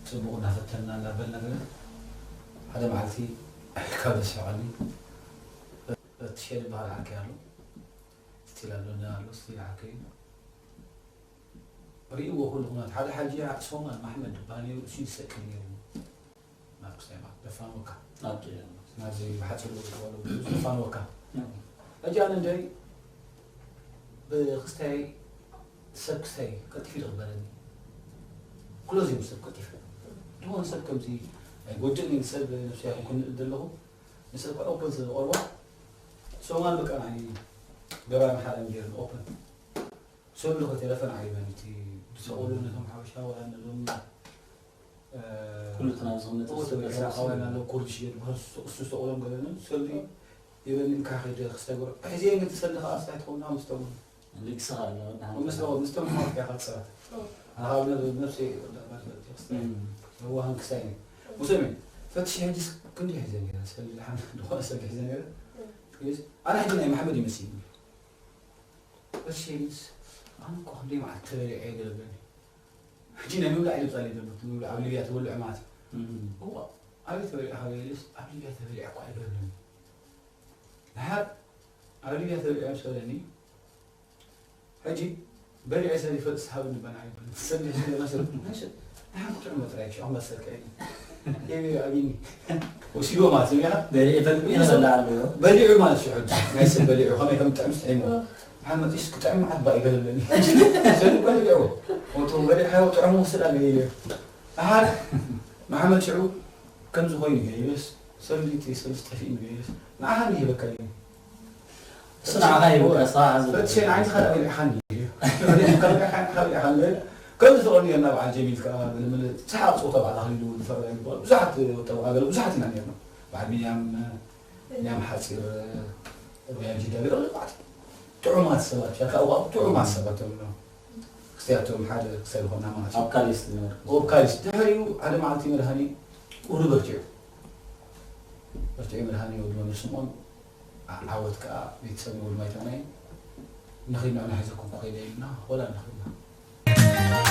ጽቡቕ እናፈተንና እናበልና ገለ፣ ሓደ መዓልቲ ካብ ዘስሕቐኒ፣ እቲ ሸል ዝበሃል ዓርከይ ኣሎ፣ ስቲል ኣሎ፣ ነ ኣሎ፣ ስቲል ዓርከይ እዩ። ርእይዎ ኩሉ ኩነት፣ ሓደ ሓጂ ሶማል ማሕመድ ዝበሃል ነይሩ፣ እሱ ይሰቅል ነይሩ። ናብ ክስታይ ማለት ደፋንወካ። ኦኬ። ናብዚ ብሓጺሩ ዝበሉ ደፋንወካ። ያ። ሕጂ ኣነ እንደይ ብክስታይ ሰብ ክስታይ ቀልጢፉ ይቕበለኒ። ክሎዝ እዮም ሰብ ቀልጢፉ። ዝኾነ ሰብ ከምዚ ኣይጎድእን እዩ፣ ሰብ ነብሲ ኣይኮንኩን ዘለኹ። ንሰብ ከዓ ኦፕን ስለ ዝቐርቦ፣ ሶማል በቃ ንዓይ ገባር መሓረን ገይሩ ኦፕን። ሰሉ ከቴለፈን ዓይበን እቲ ብሰቆሉ ነቶም ሓበሻ ወላ ነዞም፣ እ፣ ኩሉ እቲ ናብ ዝቕመጥ እዎ፣ ሰብ ተበሊዑ ተበሊዑ ሓዋይ ናለው ኩርድሽ ገድ በህር እሱ፣ እሱ ሰቆሎም ገለንን ሰሉ ይበንን ካኺ ደ ክሰግሮ። ሕዚ ግን ትሰሊ ከኣ ስታይ ትኸውን ምስ ተሙ። ልግስኻ ኣሎ፣ ወዲ ሓንቲ። ምስ ተሙ፣ ምስ ተሙ ማለት ያኻ ጽራት። ኣኻ ነብ-፣ ነብሰይ ወዳ ማለት ክስታይ። እም። እዋህን ክስታይ። ሙሰሚ፣ ፈትሽ ሕጂስ ክንዲ ሒዘ ነይረ፣ ሰሊ ሓን፣ ዝኾነ ሰሊ ሒዘ ነይረ። እም። ኣነ ሕጂ ናይ መሓመድ ይመስል። እሺ፣ ምስ ኣነ እኮ ክንደይ መዓልቲ ተበሊዐ እየ ገለ ብለኒ። ሕጂ ናይ ምብላዕ እዩ ጻሊ ዘሎ፣ እቲ ምብላዕ ኣብ ሊብያ ትበልዕ ማለት እዩ። እም። እዋ፣ ኣበይ ተበሊዕካ በይልስ፣ ኣብ ሊብያ ተበሊዐ እኮ ኣይገብርን። ድሓር ኣብ ሊብያ ተበሊዐ ምስ በለኒ፣ ሕጂ በሊዐ ሰብ ይፈልጥ፣ ሃብኒ በና ኣይብል። ሰብ ይፈልጥ፣ ናይ ሰብ፣ ናይ ሰብ፣ ናይ ሓንቲ ጥዑም መጥራይ፣ ሽዑ መሰልካ እዩ። የቤ ኣቢኒ። ወሲዶ ማለት እዩ፣ ያ? በሊዑ ይፈልጥ፣ በሊዑ ይፈልጥ ኣሎ። በሊዑ ማለት ሽዑ፣ ናይ ሰብ በሊዑ፣ ከመይ ከም ጥዕም ስጥዒሙ። ሓመድ ኢስ ክጥዕም መዓት ባእ ይገለለኒ። ሰብ እኮ በሊዑ። ወጡ በሊዑ፣ ሓይዎ ጥዕሙ ወስድ ኣለ ይብል። ኣሓር፣ መሓመድ ሽዑ ከምዚ ኮይኑ ገይርስ፣ ሰልዲ እቲ ሰልዲ ጠፊእኒ ገይርስ፣ ንዓኻ ይህበካ እዩ። እሱ ንዓኻ ይህበካ፣ ስኻ ሓዚ። ፈትሸ ንዓይንኻ ዳ በሊዕኻኒ እዩ። ንዓኻ በሊዕኻኒ እዩ። ከም ዝፍቕር ነይርና በዓል ጀሚል ከኣ፣ ገለ መለ ሰሓቕ ጸወታ በዓል ኣኽሊሉ፣ ዝፈርዳ ይበሃል። ብዙሓት ወጣ ወዓ ገለ ብዙሓት ኢና ነይርና። በዓል ቢንያም፣ ቢንያም ሓጺር፣ ሮያል ጅዳ ገለ ብዙሓት ጥዑማት ሰባት፣ ሻካ እዋ ጥዑማት ሰባት እዮም። ክስቲያቶም ሓደ ክሳይ ዝኾንና ማለት እዩ። ኣብ ካሊስ ዝነበርኩ። ኣብ ካሊስ። ድሕሪኡ ሓደ መዓልቲ መድሃኒ ቁሪ በርቲዑ። በርቲዑ መድሃኒ ወዲ መምህር ስምዖን ዓ-፣ ዓወት ከኣ ቤተሰብ ወዲ ማይ ተምናይ ንኸይድ ንዕና ሒዘኩም ክኸይደ ኢልና ሆላንድ ኸይድና።